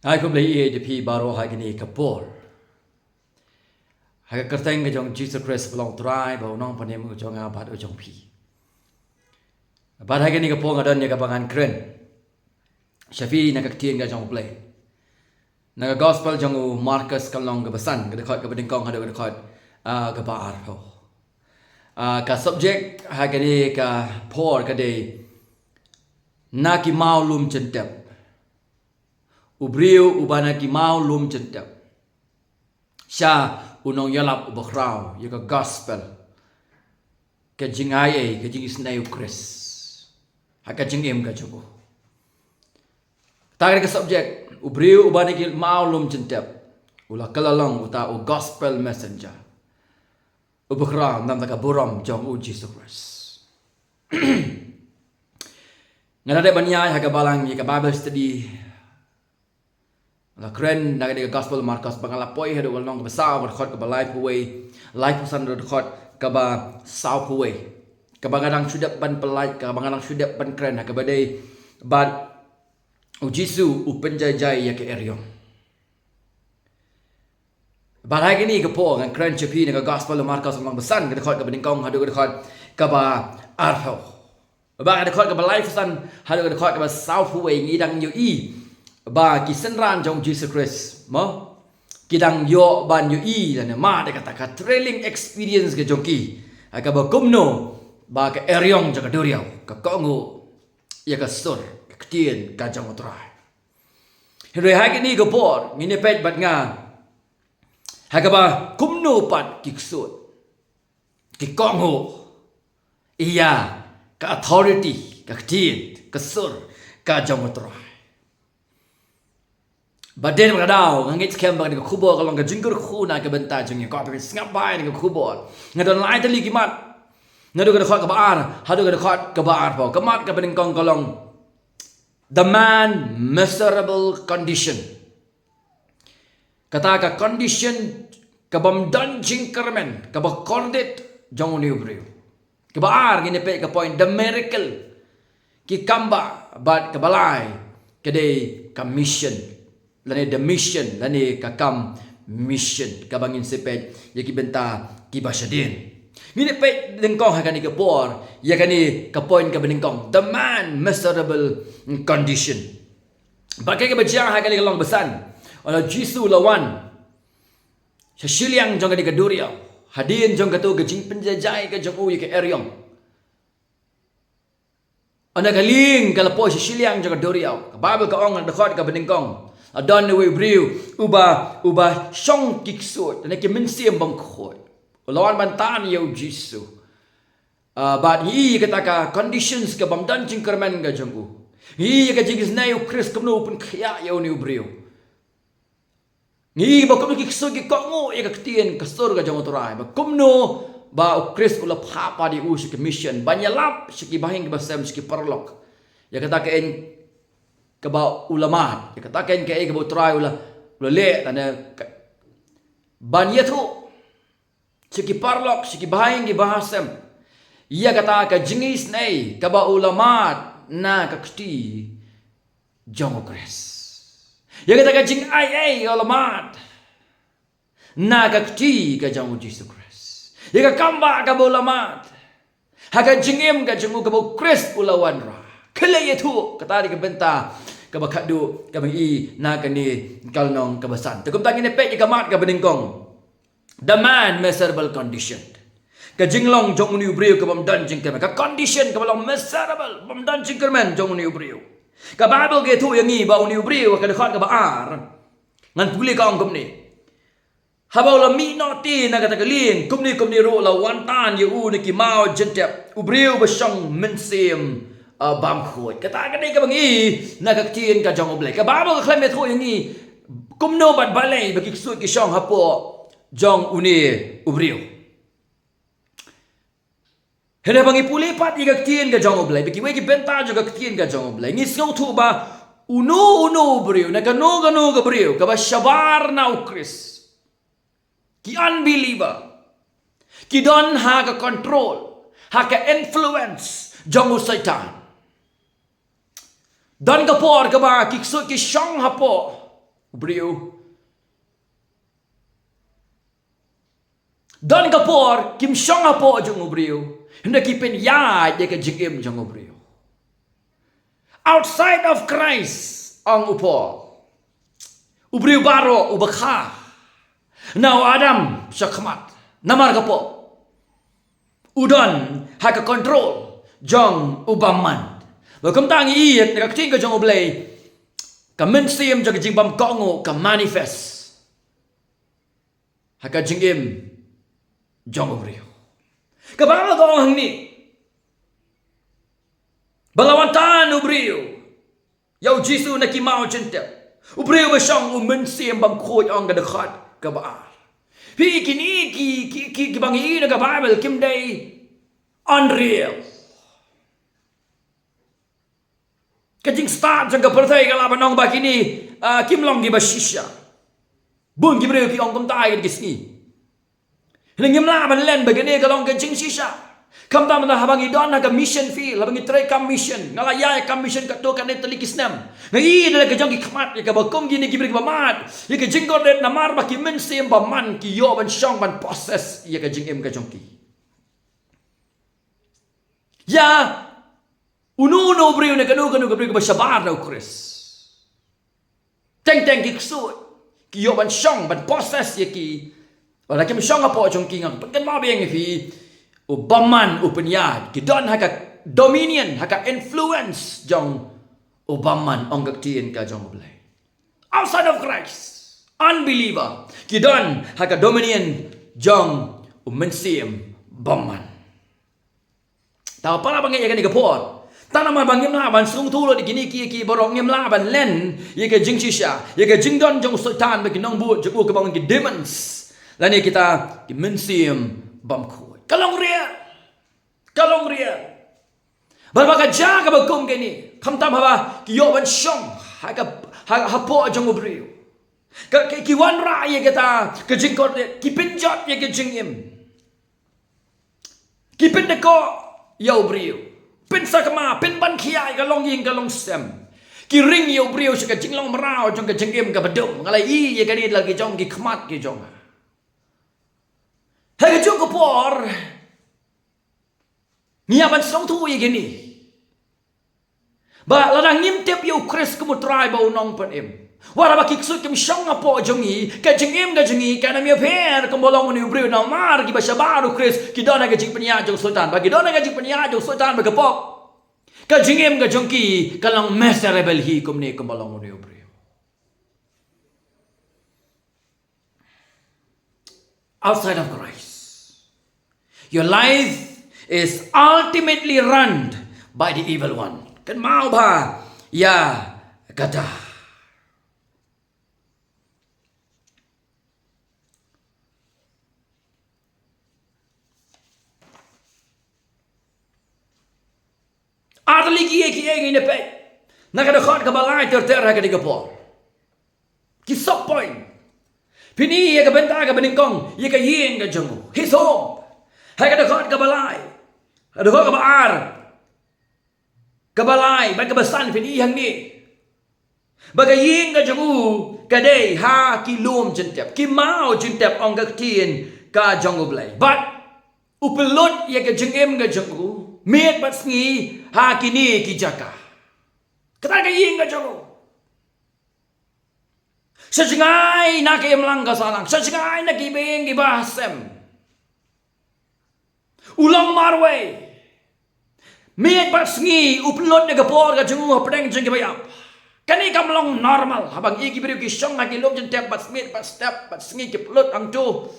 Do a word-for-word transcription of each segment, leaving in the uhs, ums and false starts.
Ai khublei ïa phi baroh ha kane ka por. Ha ka kyrteng ka jong Jisu Khrist ba long Trai bad u Nongpynim u jong nga bad u jong phi. Bad ha kane ka por nga don ïa kaba ngan kren sha phi na ka ktien ka jong U Blei. Na ka gospel jong u Markos ka lynnong kaba san, ka dkhot kaba nyngkong haduh ka dkhot, ah, kaba arphew. Ah, ka subject ha kane ka por ka dei na ki maw lum jingtep. U briew uba na ki maw lum jingtep. Sha u nongïalap uba khraw ïa ka gospel. Ka jingai ei, ka jingisynei u Khrist. Ha ka jingim ka jong u. Ta ka subject, u briew uba na ki maw lum jingtep. U la kylla long uta u gospel messenger. Uba khraw namar ka burom jong u Jisu Khrist. Nga la dep ban ïaid ha ka balang ïa ka Bible study. La kren na ka dei ka gospel Markos ba nga la poi haduh ka lynnong kaba saw, ka dkhot kaba laiphew wei, laiphew san, ka dkhot kaba sawphew wei. Kaba nga dang shu dep ban pynlait, kaba nga dang shu dep ban kren, ha kaba dei bad u Jisu u pynjaijai ïa ka eriong. Bad ha kane ka por ngan kren sha phi na ka gospel Markos lynnong ba san, ka dkhot kaba nyngkong haduh ka dkhot kaba arphew. Ba ka dkhot kaba laiphew san haduh ka dkhot kaba sawphew wei, ngi dang ïohi ba ki synran jong Jisu Khrist, mo, ki dang ïoh ban ïohi lane mad ïa kata ka thrilling experience ka jong ki. Ha kaba kumno ba ka eriong jong ka duriaw ka kohnguh ïa ka sur, ka ktien ka jong U Trai. Hynrei ha kane ka por ngin ïa peit bad nga ha kaba kumno pat ki ksuid, ki kohnguh ïa ka authority, ka ktien, ka sur ka jong U Trai. Bad dei na kata ka daw nga ngeit skhem ba kane ka khubor ka long ka jingkyrkhu na ka bynta jong ngi. Ko ba sngap bha ïa kane ka khubor. Nga don lai tylli ki mat. Naduh ka dkhot kaba ar haduh ka dkhot kaba arphew. Ka mat kaba nyngkong ka long the man miserable condition. Kata ka condition kabym don jingkyrmen, kaba kordit jong une u briew. Kaba ar ngin ïa peit ka point, the miracle, ki kambah, bad kaba lai ka dei ka mission, lane the mission, lane ka kam mission, kaba ngin sa peit ïa ki bynta kiba shadien. Ngin ïa peit nyngkong ha kane ka por ïa kane ka point kaba nyngkong, the man miserable condition. Bad kaei kaba jia ha kane ka lynnong ba san? Ynda u Jisu u la wan sha shiliang jong kane ka duriaw, hadien jong kato ka jingpynjaijai ka jong u ïa ka eriong. Ynda ka lieng ka la poi sha shiliang jong ka duriaw, ka Baibl ka ong ha ka dkhot kaba nyngkong, la don uwei u briew uba, uba shong ki ksuid, lane ki mynsiem bymkhuid. U la wan ban tan ïa u Jisu. Ah, bad ngi ïohi ïa kata ka conditions kabym don jingkyrmen ka jong u. Ngi ïohi ïa ka jingisynei u Khrist kumno u pynkhiah ïa une u briew. Ngi ïohi ba kumno ki ksuid ki kohnguh ïa ka ktien ka sur ka jong U Trai. Ba kumno ba u Khrist u la phah pat ïa u sha ka mission ban ïalap sha ki bahaïing ki bahasem, sha ki paralok, ïa kata kaei kaba u la mad, ïa kata kaei kaei kaba U Trai u la, u la leh, lane ka, ban ïathuh sha ki paralok, sha ki bahaïing ki bahasem, ïa kata ka jingisynei kaba u la mad na ka kti jong u Khrist. Ïa kata ka jingai ei kaba u la mad na ka kti ka jong u Jisu Khrist. Ïa ka kambah kaba u la mad ha ka jingim ka jong u kaba u Khrist u la wanrah. Khlem ïathuh, kata dei ka bynta kaba khatduh kaba ngi ïohi na kane ka lynnong kaba san. Te kumta ngin ïa peit ïa ka mat kaba nyngkong. The man miserable condition. Ka jinglong jong une u briew kabym don jingkyrmen. Ka condition kaba long miserable, bym don jingkyrmen jong une u briew. Ka Baibl ka ïathuh ïa ngi ba une u briew, ka dkhot kaba ar, ngan pule ka ong kumne. Haba u la mih noh te na kata ka lieng, kumne kumne ruh la wan tan ïa u na ki maw jingtep u briew ba shong mynsiem, ah, bymkhuid. Kata ka dei kaba ngi ïohi na ka ktien ka jong U Blei. Ka Baibl ka khlem ïathuh ïa ngi kumno bad balei ba ki ksuid ki shong hapoh jong une u briew. Hynrei ba ngi pule pat ïa ka ktien ka jong U Blei, ba kiwei ki bynta jong ka ktien ka jong U Blei, ngi sngewthuh ba uno uno u briew, na kano kano ka briew kaba shabar na u Khrist, ki unbeliever ki don ha ka control, ha ka influence jong u Soitan. Don ka por kaba ki ksuid ki shong hapoh u briew. Don ka por kim shong hapoh jong u briew, hynda ki pynïaid ïa ka jingim jong u briew. Outside of Christ, ong u Paul, u briew baroh u ba kha na u Adam shakhmat. Namar ka pop u don ha ka control jong u bymman. Ba kumta ngi ïohi na ka ktien ka jong U Blei, ka mynsiem jong ka jingbymkohnguh ka manifest ha ka jingim jong u briew. Kaba nga ong hangne, ba la wan tan u briew ïa u Jisu na ki maw jingtep. U briew ba shong u Mynsiem Bakhuid, ong ka dkhot kaba ar. Phi, kine ki, ki, ki, kiba ngi ïohi na ka Bible kim dei unreal. Ka jingstad jong ka pyrthei ka lah ban ong ba kine, ah, kim long kiba shisha. Bun ki briew ki ong kumta ïa kine ki sngi. Hynrei ngim lah ban len ba kane ka long ka jingshisha. Khamtam mynta haba ngi don ha ka mission field, haba ngi trei kam mission, nga la ïaid kam mission katto katne tylli ki snem. Nga ïohi da la ka jong ki khmat ïa kaba kum kine ki briew kiba mad ïa ka jingkordit namar ba ki mynsiem bymman ki ïoh ban shong ban possess ïa ka jingim ka jong ki. Ïa uno uno u briew ne kano kano ka briew kaba shabar na u Khrist, teng teng ki ksuid ki ïoh ban shong ban possess ïa ki. Wat la kim shong hapoh jong ki, nga pynkynmaw biang ïa phi, u bymman u pynïaid, ki don ha ka dominion, ha ka influence jong u bymman, ong ka ktien ka jong U Blei. Outside of Christ, unbeliever, ki don ha ka dominion jong u mynsiem bymman. Te para bangeit, ïa kane ka por, tang namar ba ngim lah ban sngewthuh lut ïa kine ki, ki baroh, ngim lah ban len ïa ka jingshisha, ïa ka jingdon jong u Soitan bad ki nongbud jong u kaba ngi ong ki demons, lane kita ki mynsiem bymkhuid. Ka long real. Ka long real. Bad ba ka jia kaba kum kane, khamtam haba ki ïoh ban shong ha ka, ha, hapoh jong u briew, ka, ki, ki wanrah ïa kata ka jingkordit, ki pynjot ïa ka jingim. Ki pyndkoh ïa u briew, pynsakma, pynban khia ïa ka longïing ka longsem. Ki ring ïa u briew sha ka jinglong mraw jong ka jingim kaba dum. Nga la ïohi ïa kane da la ki jong ki khmat ki jong nga. Ha kajuh ka por ngi ïa ban sngewthuh ïa kine. Ba lada ngim tip ïa u Khrist kum u Trai bad u Nongpynim, wat haba ki ksuid kim shong hapoh jong ngi, ka jingim ka jong ngi kan ym ïapher kumba long une u briew namar kiba shabar u Khrist ki don ha ka jingpynïaid jong u Soitan. Ba ki don ha ka jingpynïaid jong u Soitan bad ka pop, ka jingim ka jong ki ka long miserable hi kumne kumba long une u briew. Outside of Christ, your life is ultimately run by the evil one. Kynmaw bha ïa kata. Ar tylli kiei kiei ngin ïa peit na ka dkhot kaba lai ter ter ha kane ka por. Ki sub point. Phin ïohi ïa ka bynta kaba nyngkong, ïa ka ïing ka jong u, his home. Ha ka dkhot kaba lai, ka dkhot kaba ar, kaba lai bad kaba san, phin ïohi hangne ba ka ïing ka jong u ka dei ha ki lum jingtep, ki maw jingtep, ong ka ktien ka jong U Blei. Bad u pynlut ïa ka jingim ka jong u miet bad sngi ha kine ki jaka. Kata ka ïing ka jong u. Sha jngai na ka imlang ka sahlang, sha jngai na ki beiñ ki bah sem, u long marwei. Miet bad sngi u pynlut ïa ka por ka jong u hapdeng jong kiba ïap. Kane kam long normal. Haba ngi ïohi ki briew ki shong ha ki lum jingtep bad miet bad step bad sngi ki pynlut hangto,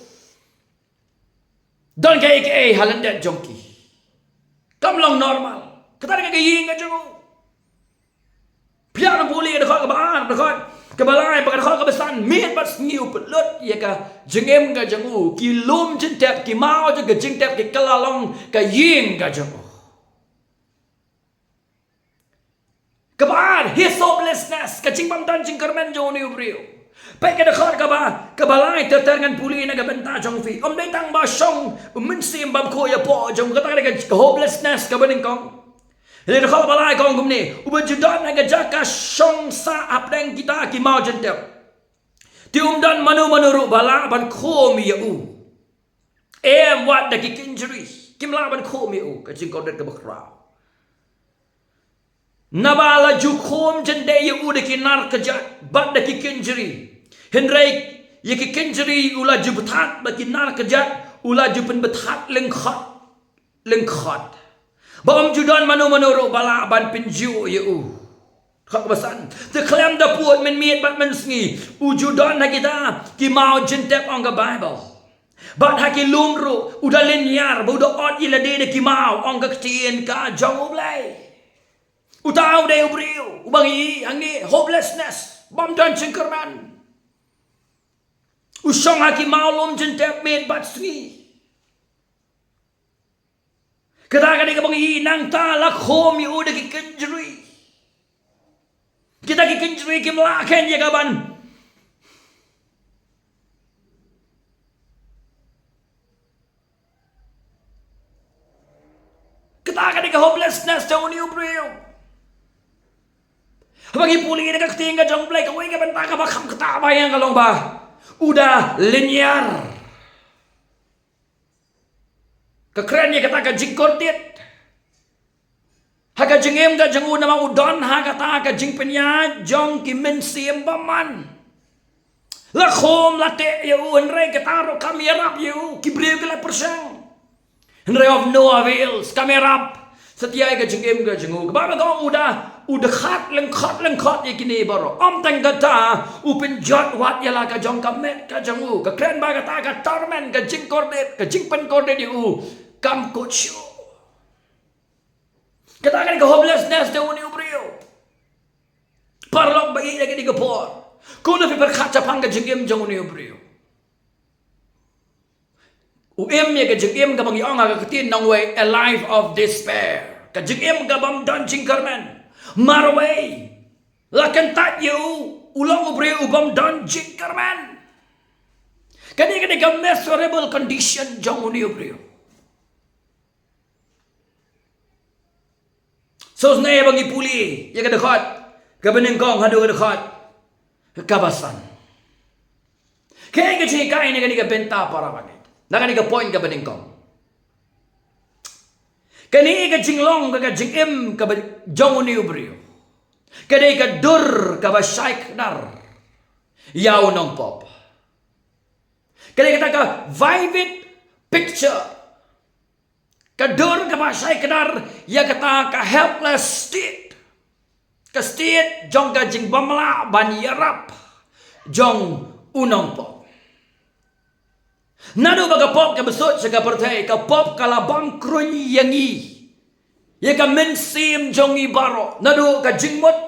don kaei kaei ha lyndet jong ki. Kam long normal. Kata ka dei ka ïing ka jong u. Phi ïa nang pule ka dkhot kaba ar, dkhot kaba lai bad ka dkhot kaba san, miet bad sngi u pynlut ïa ka jingim ka jong u, ki lum jingtep, ki maw jong ka jingtep ki kylla long ka ïing ka jong u. Kaba ar, his hopelessness, ka jingbym don jingkyrmen jong une u briew. Peit ka dkhot kaba, kaba lai ter ter, ngan pule na ka bynta jong phi. Ym dei tang ba shong u Mynsiem Bakhuid hapoh jong u, kata ka dei ka hopelessness kaba nyngkong. Hynrei ka dkhot kaba lai ka ong kumne, uba ju don ha ka jaka shong sah hapdeng kita ki maw jingtep. Te um don mano mano ruh ba lah ban khum ïa u. Em wat da ki kynjri, kim lah ban khum ïa u, ka jingkordit kaba khraw. Naba la ju khum jyndei ïa u da ki nar kjat bad da ki kynjri. Hynrei ïa ki kynjri u la ju bthat, bad ki nar kjat u la ju pynbthat lyngkhot lyngkhot. Ba um ju don mano mano ruh ba lah ban pynjot ïa u. Kaba san. Te khlem da pud mynmiet bad mynsngi, u ju don ha kita ki maw jingtep, ong ka Baibl. Bad ha ki lum ruh u da lynñiar, ba u da ot ïa lade da ki maw, ong ka ktien ka jong U Blei. Uta u dei u briew uba ngi ïohi hangne, hopelessness, bym don jingkyrmen. U shong ha ki maw lum jingtep miet bad sngi. Kata ka dei kaba ngi ïohi, nangta la khum ïa u da ki kynjri. Kita ki kynjri kim lah khein ïa ka ban. Kata ka dei ka hopelessness jong une u briew. Haba ngi pule na ka ktien ka jong U Blei, kawei ka bynta kaba kham ktah ba ïa ka long ba u da lynñiar. Ka kren ïa kata ka jingkordit ha ka jingim ka jong u, namar u don ha kata ka jingpynïaid jong ki mynsiem bymman. La khum la teh ïa u, hynrei kata ruh kam ïarap ïa u, ki briew ki la pyrshang. Hynrei of no avails, kam ïarap. Satia ïa ka jingim ka jong u, kaba ma kong u da, u da khat lyngkhot lyngkhot ïa kine baroh. Ym tang kata, u pynjot wat ïa la ka jong ka met ka jong u. Ka kren ba kata ka torment, ka jingkordit, ka jingpynkordit ïa u, kam kut shuh. Kata ka dei ka hopelessness jong une u briew. Paralok ba ïeit, ïa kane ka por, kumno phi pyrkhat shaphang ka jingim jong une u briew? U im ïa ka jingim kaba ngi ong ha ka ktien nongwei, a life of despair. Ka jingim ka bym don jingkyrmen. Marwei, la kyntait ïa u, u long u briew u bym don jingkyrmen. Kane ka dei ka miserable condition jong une u briew. Shisnei ba ngi pule ïa ka dkhot kaba nyngkong haduh ka dkhot kaba san. Kaei ka jinghikai na kane ka bynta, para bangeit? Na kane ka point kaba nyngkong, kane ka jinglong ka, ka jingim kaba jong une u briew ka dei ka dur kaba shai kdar ïa u nongpop. Ka dei kata ka vivid picture, ka dur kaba shai kdar ïa kata ka helpless state, ka state jong ka jingbymlah ban ïarap jong u nongpop. Naduh ba ka pop ka bsut sha ka pyrthei, ka pop ka la bam kruiñ ïa ngi, ïa ka mynsiem jong ngi baroh, naduh ka jingmut,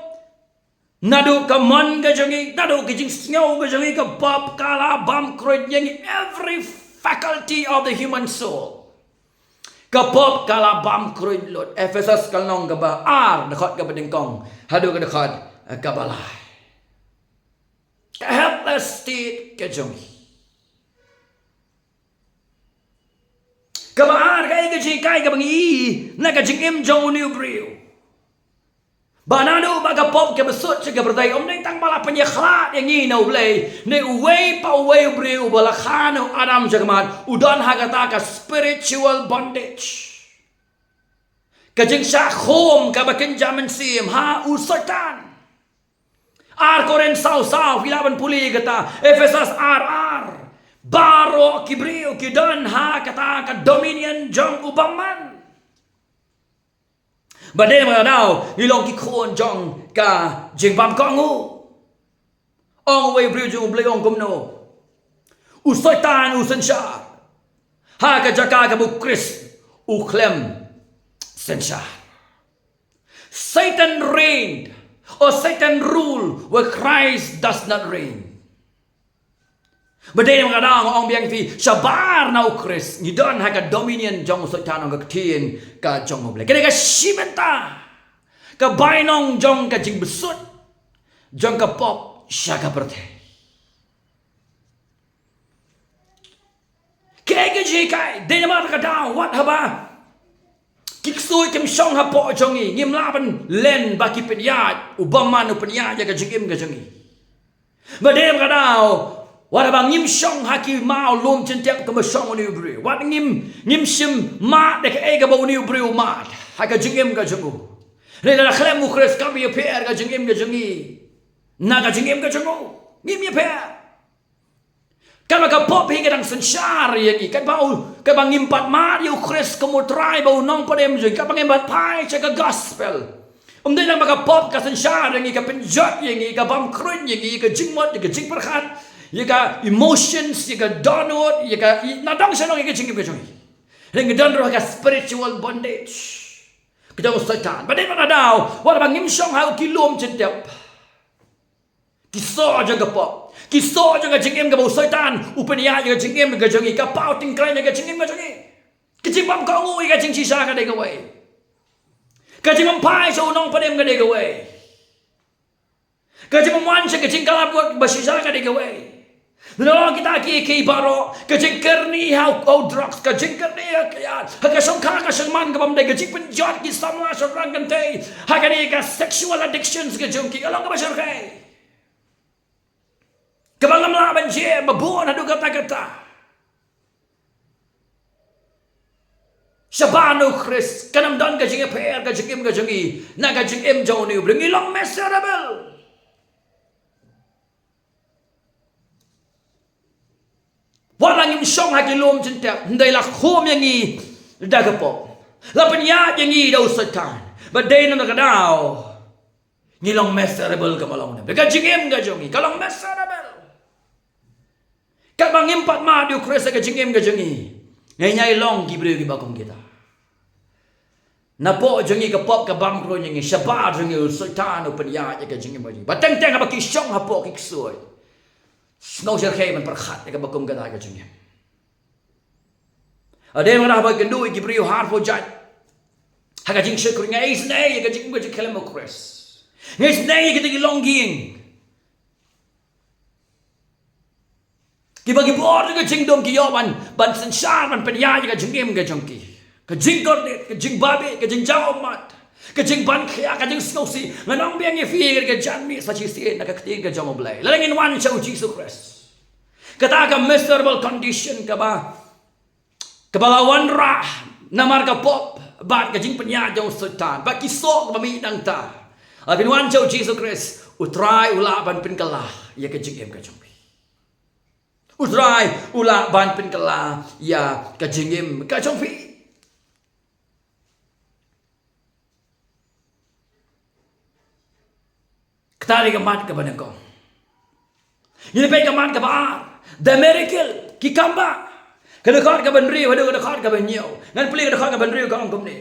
naduh ka mon ka jong ngi, naduh ka jingsngew ka jong ngi, ka pop ka la bam kruiñ ïa ngi, every faculty of the human soul. Ka pop ka la bam kruiñ lut. Ephesus ka lynnong kaba ar, dkhot kaba nyngkong haduh ka dkhot kaba lai. Ka helpless state ka jong ngi. Kaba ar, kaei ka jinghikai kaba ngi ïohi na ka jingim jong une u briew? Ba naduh ba ka pop ka bsut sha ka pyrthei, ym dei tang ba la pynïakhlad ïa ngi na U Blei, ne uwei pa uwei u briew uba la kha na u Adam shakhmat u don ha kata ka spiritual bondage, ka jingshah khum kaba kynja mynsiem ha u Soitan. Ar Korinth saw saw, phi lah ban pule kata, Ephesus ar ar. Baroh ki briew ki don ha kata ka dominion jong u bymman. Ba dei namar kata ka daw ngi long ki khun jong ka jingbam kohnguh. Ong uwei u briew jong U Blei, ong kumno? U Soitan u synshar ha ka jaka kaba u Khrist u khlem synshar. Satan reigned, or Satan ruled, where Christ does not reign. Ba dei namar kata ka daw nga ong biang ïa phi, shabar na u Khrist ngi don ha ka dominion jong u Soitan, ong ka ktien ka jong U Blei. Kane ka shi bynta ka bainong jong ka jingbsut jong ka pop sha ka pyrthei. Kaei ka jinghikai? Dei namar kata ka daw wat haba ki ksuid kim shong hapoh jong ngi, ngim lah ban len ba ki pynïaid, u bymman u pynïaid ïa ka jingim ka jong ngi. Ba dei ka daw, wat ba ngim shong ha ki maw lum jingtep kumba shong une u briew. Wat ngim, ngim shym mad da kaei kaba une u briew u mad ha ka jingim ka jong u. Hynrei lada khlem u Khrist kam ïapher ka jingim ka jong ngi na ka jingim ka jong u. Ngim ïapher. Katba ka pop hi ka dang synshar ïa ngi, katba u, katba ngim pat mad ïa u Khrist kum u Trai bad u Nongpynim jong ngi, katba ngim pat phai sha ka gospel. Ym dei tang ba ka pop ka synshar ïa ngi, ka pynjot ïa ngi, ka bam kruiñ ïa ngi, ïa ka jingmut, ïa ka jingpyrkhat, ïa ka emotions, ïa ka dohnud, ïa ka, ïa, na dong sha dong ïa ka jingim ka jong ngi. Hynrei ngi don ruh ha ka spiritual bondage ka jong u Soitan. Ba dei ba ka daw, wat ba ngim shong ha ki lum jingtep. Ki soh jong ka pop, ki soh jong ka jingim kaba u Soitan u pynïaid ïa ka jingim ka jong ngi, ka paw tyngkreiñ ïa ka jingim ka jong ngi. Ka jingbym kohnguh ïa ka jingshisha ka dei kawei. Ka jingbym phai sha u Nongpynim ka dei kawei. Ka jingbym wan sha ka jingkylla bad ba shisha ka dei kawei. Nalor kita kiei kiei baroh, ka jingkyrni ha u, ha u drugs, ka jingkyrni ha ka, ha ka shongkha ka shongman kabym dei, ka jingpynjot ki samla shynrang kynthei, ha kane ka sexual addictions ka jong ki, ka long kaba shyrkhei. Kaba ngam lah ban jia, ba bun haduh katta katta. Shabar na u Khrist, kan ym don ka jingïapher ka jingim ka jong ngi na ka jingim jong une u briew, ngi long miserable. Wat la ngim shong ha ki lum jingtep, hynrei la khum ïa ngi da ka pop, la pynïaid ïa ngi da u Soitan. Ba dei na ka daw ngi long miserable, ka ba long na ka jingim ka jong ngi, ka long miserable. Katba ngim pat mad ïa u Khrist ha ka jingim ka jong ngi, ngi ïai long ki briew kiba kum kita. Napoh jong ngi ka pop ka bam kruiñ ïa ngi, shabar jong ngi u Soitan u pynïaid ïa ka jingim ka jong ngi. Ba teng teng haba ki shong hapoh ki ksuid, sngew shyrkhei ban pyrkhat ïa kaba kum kata ka jingim. Hadien ba la ba kynduh ïa ki briew arphew jait ha ka jingshakri, nga isynei ïa ka jingim ka jingkhlem u Khrist. Nga isynei ïa kita ki longïing kiba ki bor jong ka jingdum ki ïoh ban, ban synshar, ban pynïaid ïa ka jingim ka jong ki. Ka jingkordit, ka jingbabe, ka jingjaw ummat, ka jingban khia, ka jingsngewsih. Ngan ong biang ïa phi, ka janmiet sa shisien na ka ktien ka jong U Blei, lada ngin wan sha u Jisu Khrist, kata ka miserable condition kaba, kaba la wanrah namar ka pop bad ka jingpynïaid jong u Soitan bad ki soh kiba mih nangta, lada ngin wan sha u Jisu Khrist, u Trai u lah ban pynkylla ïa ka jingim ka jong phi. U Trai u lah ban pynkylla ïa ka jingim ka jong phi. Kata dei ka mat kaba nyngkong. Ngin peit ka mat kaba ar, the miracle, ki kambah. Ka dkhot kaba hynriew haduh ka dkhot kaba hynñiew. Ngan plie ka dkhot kaba hynriew, ka ong kumne: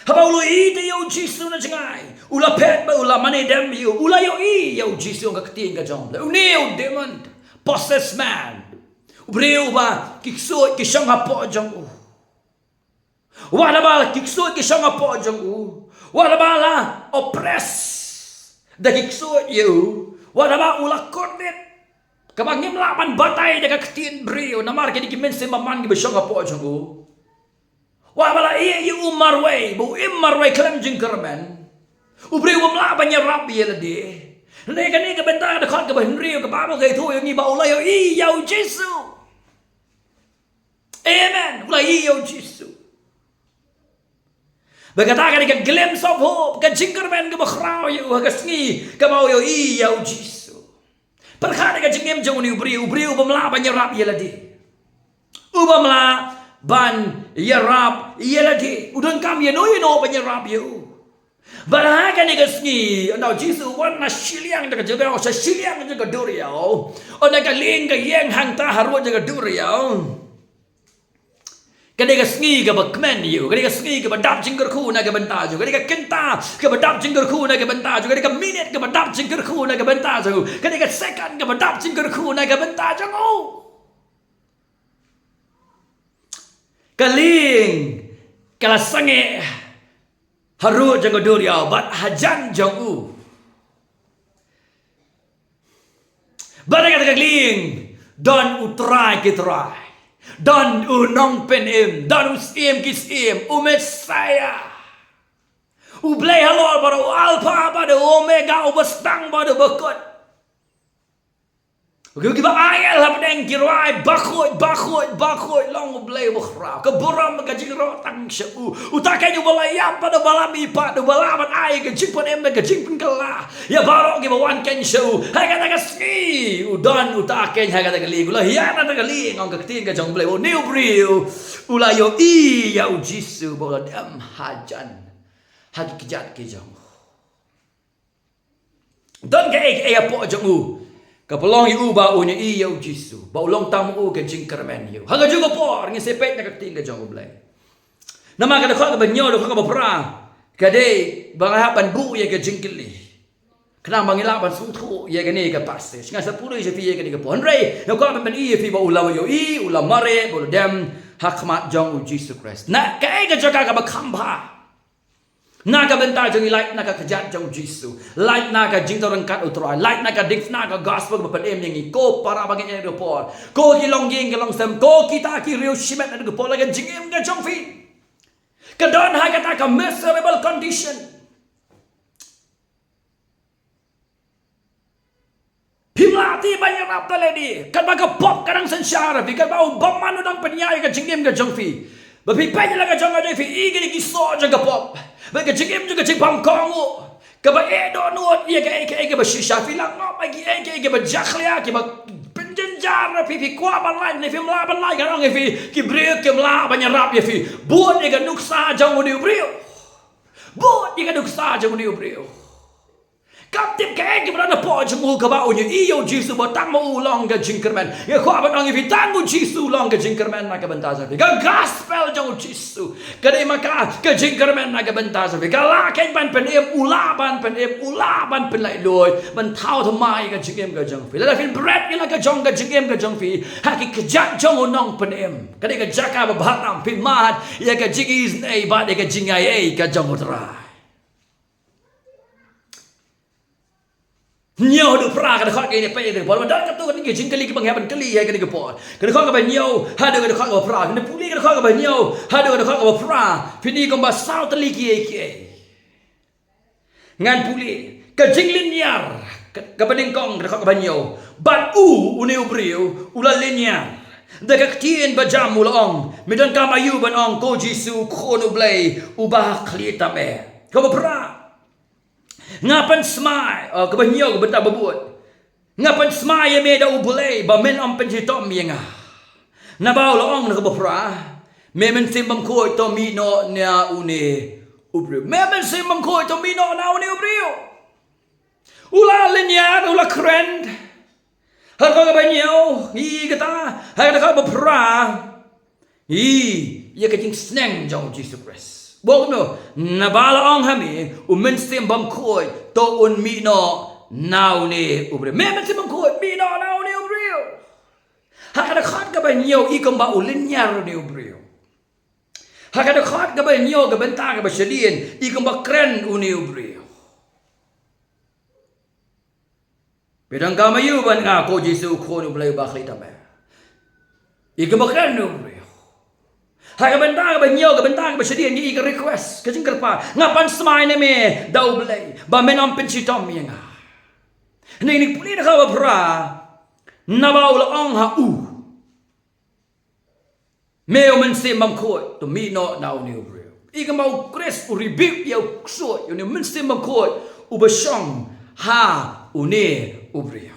Haba u la ïohi te ïa u Jisu na jngai, u la phet bad u la mane dem ïa u, u la ïohi ïa u Jisu, ong ka ktien ka jong U Blei. Une u demon possessed man, u briew ba ki ksuid ki shong hapoh jong u. Wat haba ki ksuid ki shong hapoh jong u, wat haba la oppress da ki ksuid ïa u, wat haba u la kordit, kaba ngim lah ban batai da ka ktien briew namar kine ki mynsiem bymman kiba shong hapoh jong u. Wat haba la ïeh ïa u marwei, ba u im marwei khlem jingkyrmen, u briew um lah ban ïarap ïa lade. Hynrei kane ka bynta, ka dkhot kaba hynriew, ka Baibl ka ïathuh ïa ngi ba u la ïohi ïa u Jisu. Amen. U la ïohi ïa u Jisu. Bad kata ka dei ka glimpse of hope, ka jingkyrmen kaba khraw ïa u ha ka sngi kaba u ïohi ïa u Jisu. Pyrkhat ïa ka jingim jong une u briew, u briew u bym lah ban ïarap ïa lade. U bym lah ban ïarap ïa lade. U donkam ïano ïano ban ïarap ïa u. Bad ha kane ka sngi, ynda u Jisu u wan na shiliang jong ka duriaw, sha shiliang jong ka duriaw, ynda ka lieng ka ïeng hangta harud jong ka duriaw, ka dei ka sngi kaba kmen ïa u, ka dei ka sngi kaba dap jingkyrkhu na ka bynta jong u, ka dei ka kynta kaba dap jingkyrkhu na ka bynta jong u, ka dei ka minit kaba dap jingkyrkhu na ka bynta jong u, ka dei ka second kaba dap jingkyrkhu na ka bynta jong u. Ka lieng ka la sangeh harud jong ka duriaw bad hajan jong u. Bad ha kata ka lieng don u Trai ki trai, don u Nongpynim, don u Syiem ki syiem, u Messiah, U Blei halor baroh, u Alpha bad u Omega, u ba sdang bad u ba kut. Ki, kiba ïeit hapdeng ki rwai, bakhuid, bakhuid, bakhuid, long U Blei uba khraw. Ka burom ka jingïaroh tang sha u. Uta keiñ uba la ïap bad uba la mihpat, uba lah ban ai ka jingpynim bad ka jingpynkylla ïa baroh kiba wan keiñ sha u. Ha kata ka sngi u don uta keiñ ha kata ka lieng, u la ïaid ha kata ka lieng, ong ka ktien ka jong U Blei. Une u briew u la ïohi ïa U Jisu ba u la dem hajan ha ki kjat ki jong u. Don kaei kaei hapoh jong u kaba pynlong ïa u ba un ïohi ïa U Jisu, ba u long tang ma u ka jingkyrmen ïa u. Ha kajuh ka por ngin sa peit na ka ktien ka jong U Blei. Namar ka dkhot kaba hynñiew, dkhot kaba phra ka dei ba nga hap ban buh ïa ka jingkylli, khnang ba ngin lah ban sngewthuh ïa kane ka passage. Nga sa pule sha phi ïa kane ka por, hynrei nga kwah ban pyni ïa phi ba u la ïohi, u la mareh, ba u la dem ha khmat jong U Jisu Khrist. Na kaei ka jaka kaba kham bha? Na ka bynta jong ngi, lait na ka kjat jong U Jisu, lait na ka jingthaw ryngkat U Trai, lait na ka diengphna ka gospel ba pynim ïa ngi. Ko para ba ngi ïa ka por, ko ki longïing ki longsem, ko kita ki riew shimet ïa ka por, la ka jingim ka jong phi ka don ha kata ka miserable condition. Phim lah te ban ïarap da lade. Katba ka pop ka dang synshar ïa phi, katba u bymman u dang pynïaid ïa ka jingim ka jong phi, ba phi peit ïa la ka jong ka jong phi, i kine ki soh jong ka pop, ba ka jingim jong ka jingpang kong u, kaba eh dohnud ïa kaei kaei kaba shisha. Phi la ngop ïa kiei kiei kiba jakhlia, kiba pynjynjar ïa phi. Phi kwah ban lait ne phim lah ban lait, ka ong ïa phi ki briew kim lah ban ïarap ïa phi. Bud ïa ka nuksa jong une u briew. Bud ïa ka nuksa jong une u briew. Kam tip kaei kaba don hapoh jong u kaba un ïohi ïa U Jisu ba tang ma u long ka jingkyrmen. Nga kwah ban ong ïa phi, tang U Jisu long ka jingkyrmen na ka bynta jong phi. Ka gospel jong U Jisu ka dei ma ka ka jingkyrmen na ka bynta jong phi. Ka lah keiñ ban pynim, u lah ban pynim, u lah ban pynlaitluid, ban thaw thymmai ïa ka jingim ka jong phi. Lada phin bret ïa la ka jong ka jingim ka jong phi ha ki kjat jong u Nongpynim, ka dei ka jaka ba bha tam, phin mad ïa ka jingisynei bad ïa ka jingaiei ka jong U Trai. Hynñiew haduh phra ka dkhot kaba ngi peit ïa kane ka por. Don katto katne ki jingkylli kiba ngi hap ban kylli ïa kane ka por. Ka dkhot kaba hynñiew haduh ka dkhot kaba phra. Ngi pule ka dkhot kaba hynñiew haduh ka dkhot kaba phra, phin i kumba saw tylli kiei kiei. Ngan pule ka jinglynñiar ka, kaba nyngkong, ka dkhot kaba hynñiew. Bad u, une u briew u la lynñiar da ka ktien bajam, u la ong, me donkam aïu ban ong, ko Jisu, Khun U Blei uba ha khlieh tam eh? Kaba phra. Nga pynsmai, oh, kaba hynñiew, ka bynta ba bud. Nga pynsmai ïa me da U Blei ba men ym pynshitom ïa nga. Naba u la ong na kaba phra, me Mynsiem Bakhuid, to mih noh na une u briew. Me Mynsiem Bakhuid, to mih noh na une u briew. U la lynñiar, u la kren. Ha ka dkhot kaba hynñiew ngi i kata, ha ka dkhot kaba phra ngi i ïa ka jingsneng jong U Jisu Khrist. Bok no, naba la ong ha me, u Mynsiem Bakhuid, to un mih noh na une u briew. Me Mynsiem Bakhuid, mih noh na une u briew. Ha ka dkhot kaba hynñiew i kumba u lynñiar une u briew. Ha ka dkhot kaba hynñiew, ka bynta kaba shadien, i kumba kren une u briew. Me donkam aïu bad nga, ko Jisu, Khun U Blei uba ha khlieh tam eh? I kumba kren une u briew. Ha ka bynta kaba hynñiew, ka bynta kaba shadien, ngi i ka request, ka jingkyrpad. Nga pynsmai na me da U Blei ba men ym pynshitom ïa nga. Ngi, ngi pule na kaba phra, naba u la ong ha u, me u Mynsiem Bakhuid, to mih noh na une u briew. I kumba u Khrist u rebuke ïa u ksuid, ïa une u Mynsiem Bakhuid uba shong ha une u briew.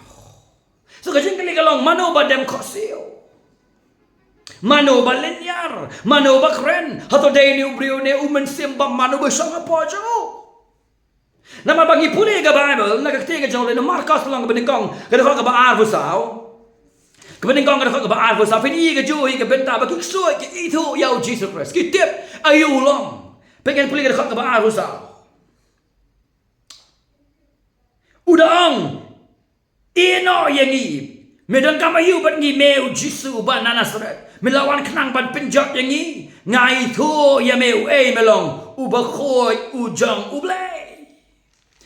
So ka jingkylli ka long, mano ba dem khohsiew? Mano ba lynñiar? Mano ba kren? Hato dei une u briew ne u mynsiem bymman uba shong hapoh jong u? Namar ba ngi pule ka Baibl na ka ktien ka jong U Blei, na Markos lynnong kaba nyngkong, ka dkhot kaba arphew saw. Kaba nyngkong, ka dkhot kaba arphew saw, phin i kajuh hi ka bynta ba ki ksuid ki ithuh ïa U Jisu Khrist, ki tip aïu u long. Peit, ngan pule ka dkhot kaba arphew saw. U da ong, ïehnoh ïa ngi. Me donkam aïu bad ngi, me u Jisu uba na Nasaret? Me la wan khnang ban pynjot ïa ngi? Nga ithuh ïa me uei me long, u Bakhuid u jong U Blei.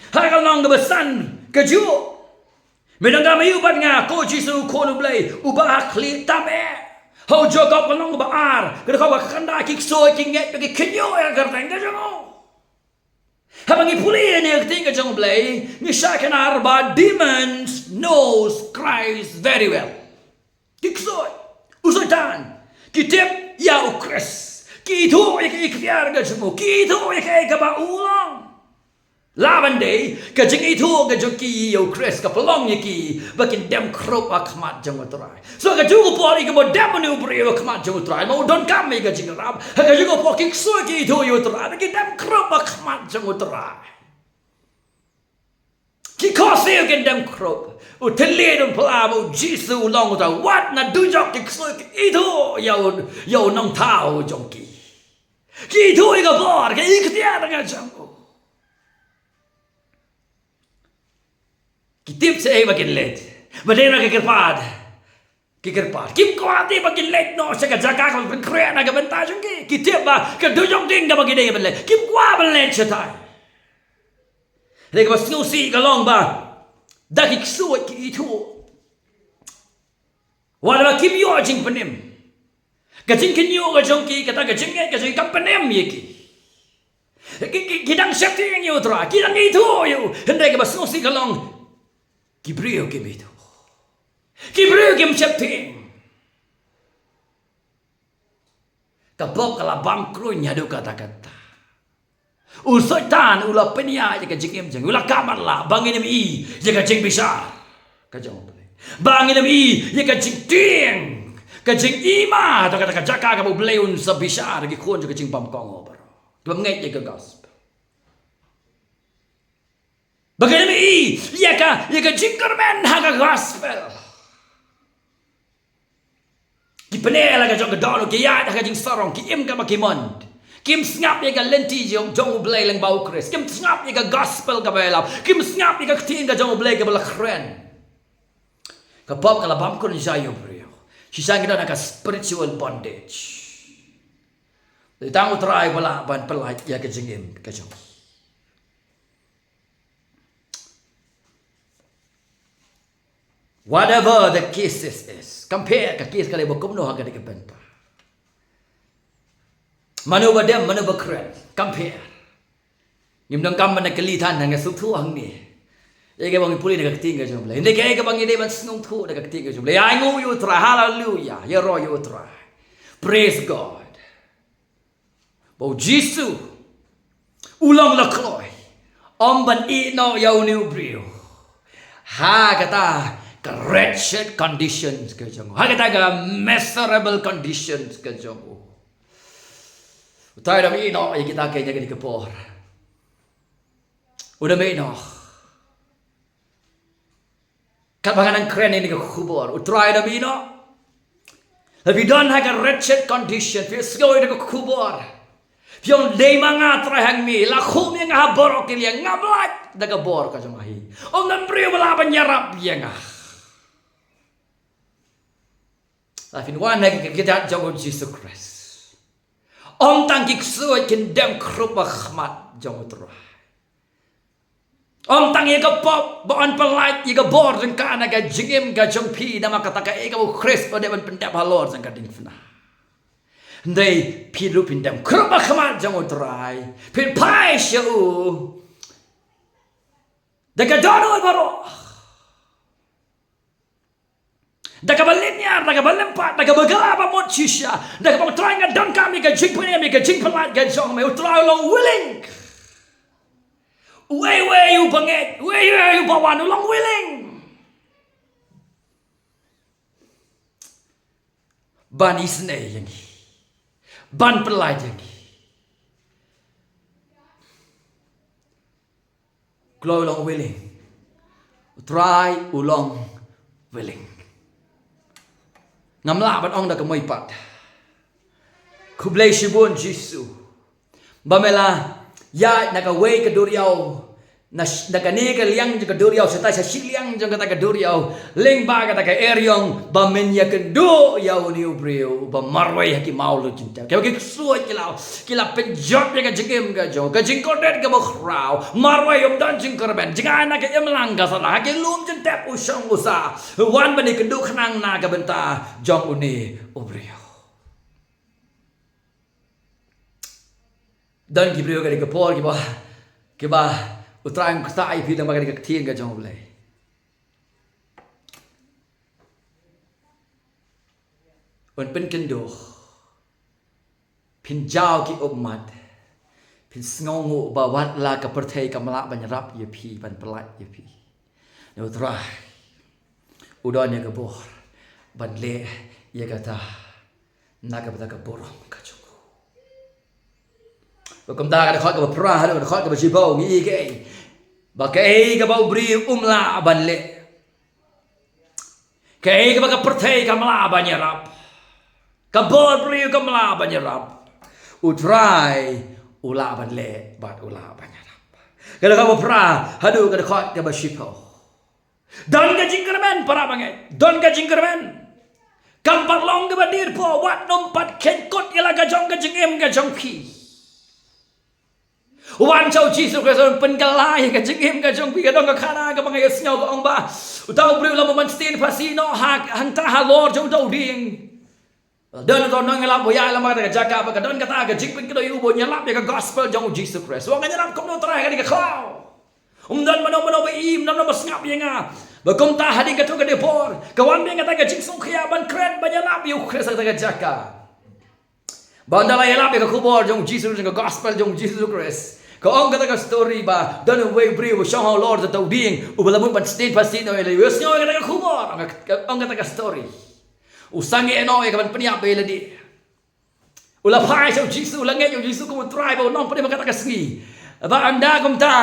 Ha ka lynnong kaba san kajuh, me donkam aïu bad nga, ko Jisu, Khun U Blei uba ha khlieh tam eh? Ha u Jakob ka lynnong kaba ar, ka dkhot kaba khyndai, ki ksuid ki ngeit bad ki khynñiuh ïa ka kyrteng ka jong u. Haba ngi pule ïa kane ka ktien ka jong U Blei, ngi shah kynmaw ba demons knows Christ very well. Ki ksuid, u Soitan, ki tip ïa U Khrist. Ki ithuh ïa ka iktiar ka jong u, ki ithuh ïa kaei kaba u long. Lah ban dei, ka jingithuh ka jong ki ïa U Khrist ka pynlong ïa ki ba kin dem khrup ha khmat jong U Trai. So ka jong ka por ïa kaba dem une u briew ha khmat jong U Trai, ma u donkam ïa ka jingïarap. Ha ka jong ka por ki ksuid ki ithuh ïa U Trai, ba ki dem khrup ha khmat jong U Trai. Ki khohsiew kin dem khrup. U thylliej u pla ba U Jisu u long uta, wat na dujok ki ksuid ki ithuh ïa u, ïa u nongthaw jong ki. Ki ithuh ïa ka bor, ka iktiar ka jong u. Ki tip shaei ba kin leit. Ba dei na ka kyrpad. Ki kyrpad. Kim kwah te ba kin leit noh sha ka jaka kaba pynkhreh na ka bynta jong ki. Ki tip ba ka dujok ding kaba ki dei ban leit. Kim kwah ban leit shatai. Hynrei kaba sngewsih ka long ba da ki ksuid ki ithuh. Wat la ba kim ïoh jingpynim. Ka jingkynnoh ka jong ki, kata ka jingngeit ka jong ki kam pynim ïa ki. Ki, ki, ki dang sheptieng ïa U Trai, ki dang ithuh ïa u. Hynrei kaba sngewsih ka long, ki briew kim ithuh. Ki briew kim sheptieng. Ka pop ka la bam kruiñ haduh katta katta. U Soitan u la pynïaid ïa ka jingim jong ngi, u la kha matlah ba ngin ym i ïa ka jingbishar ka jong U Blei, ba ngin ym i ïa ka jingtieng, ka jingim ha kata ka jaka kaba U Blei un sa bishar ïa ki khun jong ka jingbamkohnguh baroh kiba ngeit ïa ka gospel. Ba ngin ym i ïa ka, ïa ka jingkyrmen ha ka gospel. Ki pyneh la ka jong ka dohnud, ki ïaid ha ka jingsarong, ki im kaba ki mon. Kim sngap ïa ka lynti jong, jong U Blei lyngba U Khrist. Kim sngap ïa ka gospel kaba ïalap. Kim sngap ïa ka ktien ka jong U Blei kaba la kren. Ka pop ka la bam kruiñ ïa u briew. Shisha ngi don ha ka spiritual bondage. Tang U Trai ba lah ban pyllait ïa ka jingim ka jong ngi. Whatever the case is, is. Kam pher ka case ka dei ba kumno ha kane ka bynta. Mano ba dem, mano ba kren. Kam pher. Ngim donkam ban kylli than, nga sngewthuh hangne. Ïa kaba ngi pule na ka ktien ka jong U Blei. Hynrei kaei kaba ngi dei ban sngewthuh na ka ktien ka jong U Blei. Ïa ainguh ïa U Trai. Haleluya. Ïaroh ïa U Trai. Praise God. Ba U Jisu u long la kloi, ym ban ïeh noh ïa une u briew ha kata ka wretched conditions ka jong u, ha kata ka miserable conditions ka jong u. U Trai u dang ïeh noh ïa kita ha kane ka por. U dang ïeh noh. Katba nga nang kren ïa kane ka khubor, U Trai u dang ïeh noh. Lada phi don ha ka wretched condition, phi sngew ïa kane ka khubor, phi ong, dei ma nga Trai hangne, la khum ïa nga ha baroh ki liang, ngam lait da ka bor ka jong nga hi. Ym don briew ba lah ban ïarap ïa nga. Lada phin wan ha ka kjat jong U Jisu Khrist, ym tang ki ksuid kin dem khrup ha khmat jong U Trai. Ym tang ïa ka pop ba yn pyllait ïa ka bor jong ka na ka jingim ka jong phi, namar kata kaei kaba U Khrist u dei ban pyndep halor jong ka diengphna. Hynrei phi ruh phin dem khrup ha khmat jong U Trai, phin phai sha u da ka dohnud baroh. Da kaba lynñiar, da kaba lympat, da kaba kylla ba mut shisha, da kaba ong, Trai nga donkam ïa ka jingpynim, ïa ka jingpyllait ka jong me. U Trai u long willing. Uei uei uba ngeit, uei uei uba wan, u long willing ban isynei ïa ngi, ban pyllait ïa ngi. Kloi u long willing. U Trai u long willing. Ngam lah ban ong da ka mei pat. Khublei shibun Jisu ba me la ïaid na kawei ka duriaw, na sh-, na kane ka liang jong ka duriaw, shatai sha shiliang jong kata ka duriaw, lyngba kata ka eriong, ba men ïakynduh ïa une u briew ba marwei ha ki maw lum jingtep. Kiba ki ksuid ki la, ki la pynjot ïa ka jingim ka jong, ka jingkordit kaba khraw, marwei, ym don jingkyrmen, jngai na ka imlang ka sahlang, ha ki lum jingtep u shong u sah, wan ban ïakynduh khnang na ka bynta jong une u briew. Don ki briew kane ka por kiba Kiba U Trai un ktah ïa phi lyngba kane ka ktien ka jong U Blei. Un pynkynduh. Phin jaw ki ummat. Phin sngewnguh ba wat la ka pyrthei kam lah ban ïarap ïa phi, ban pyllait ïa phi. Hynrei U Trai u don ïa ka bor ban leh ïa kata na ka bynta ka burom ka jong u. Ba kumta ka dkhot kaba phra haduh ka dkhot kaba shiphew ngi ïohi kaei? Ba kaei kaba u briew um lah ban leh, kaei kaba ka pyrthei kam lah ban ïarap, ka bor briew kam lah ban ïarap, U Trai u lah ban leh bad u lah ban ïarap. Ka dkhot kaba phra haduh ka dkhot kaba shiphew. Don ka jingkyrmen, para bangeit. Don ka jingkyrmen. Kam pat long kaba dier pat, wat nym pat kheiñ kut ïa la ka jong ka jingim ka jong phi. Wan sha U Jisu Khrist un pynkylla ïa ka jingim ka jong phi. Ka don ka khana kaba nga ïohsngew ka ong ba uta u briew u la bun ban sdien phasi noh ha, hangta halor jong uta u dieng. Don uta u nongïalap ba ïaid lem bad kata ka jaka ba ka don kata ka jingpynkynduh ïa u ba un ïalap ïa ka gospel jong U Jisu Khrist. U ong, ngan ïalap kumno Trai ha kane ka khlaw? Um don mano mano ba im, um don mano ba sngap ïa nga. Ba kumta hadien katto katne por ka wan biang kata ka jingsngewkhia ban kren ban ïalap ïa U Khrist ha kata ka jaka. Ba ynda la ïalap ïa ka khubor jong U Jisu, jong ka gospel jong U Jisu Khrist, ka ong kata ka story ba don uwei u briew uba shong halor jong uta u dieng uba la mut ban sdien phasi noh ïa lade. U ïohsngew ïa kata ka khubor, ong ka, ong kata ka story. U sangeh noh ïa ka ban pynïap ïa lade. U la phai sha U Jisu, u la ngeit ïa U Jisu kum U Trai bad u Nongpynim ha kata ka sngi. Ba ynda kumta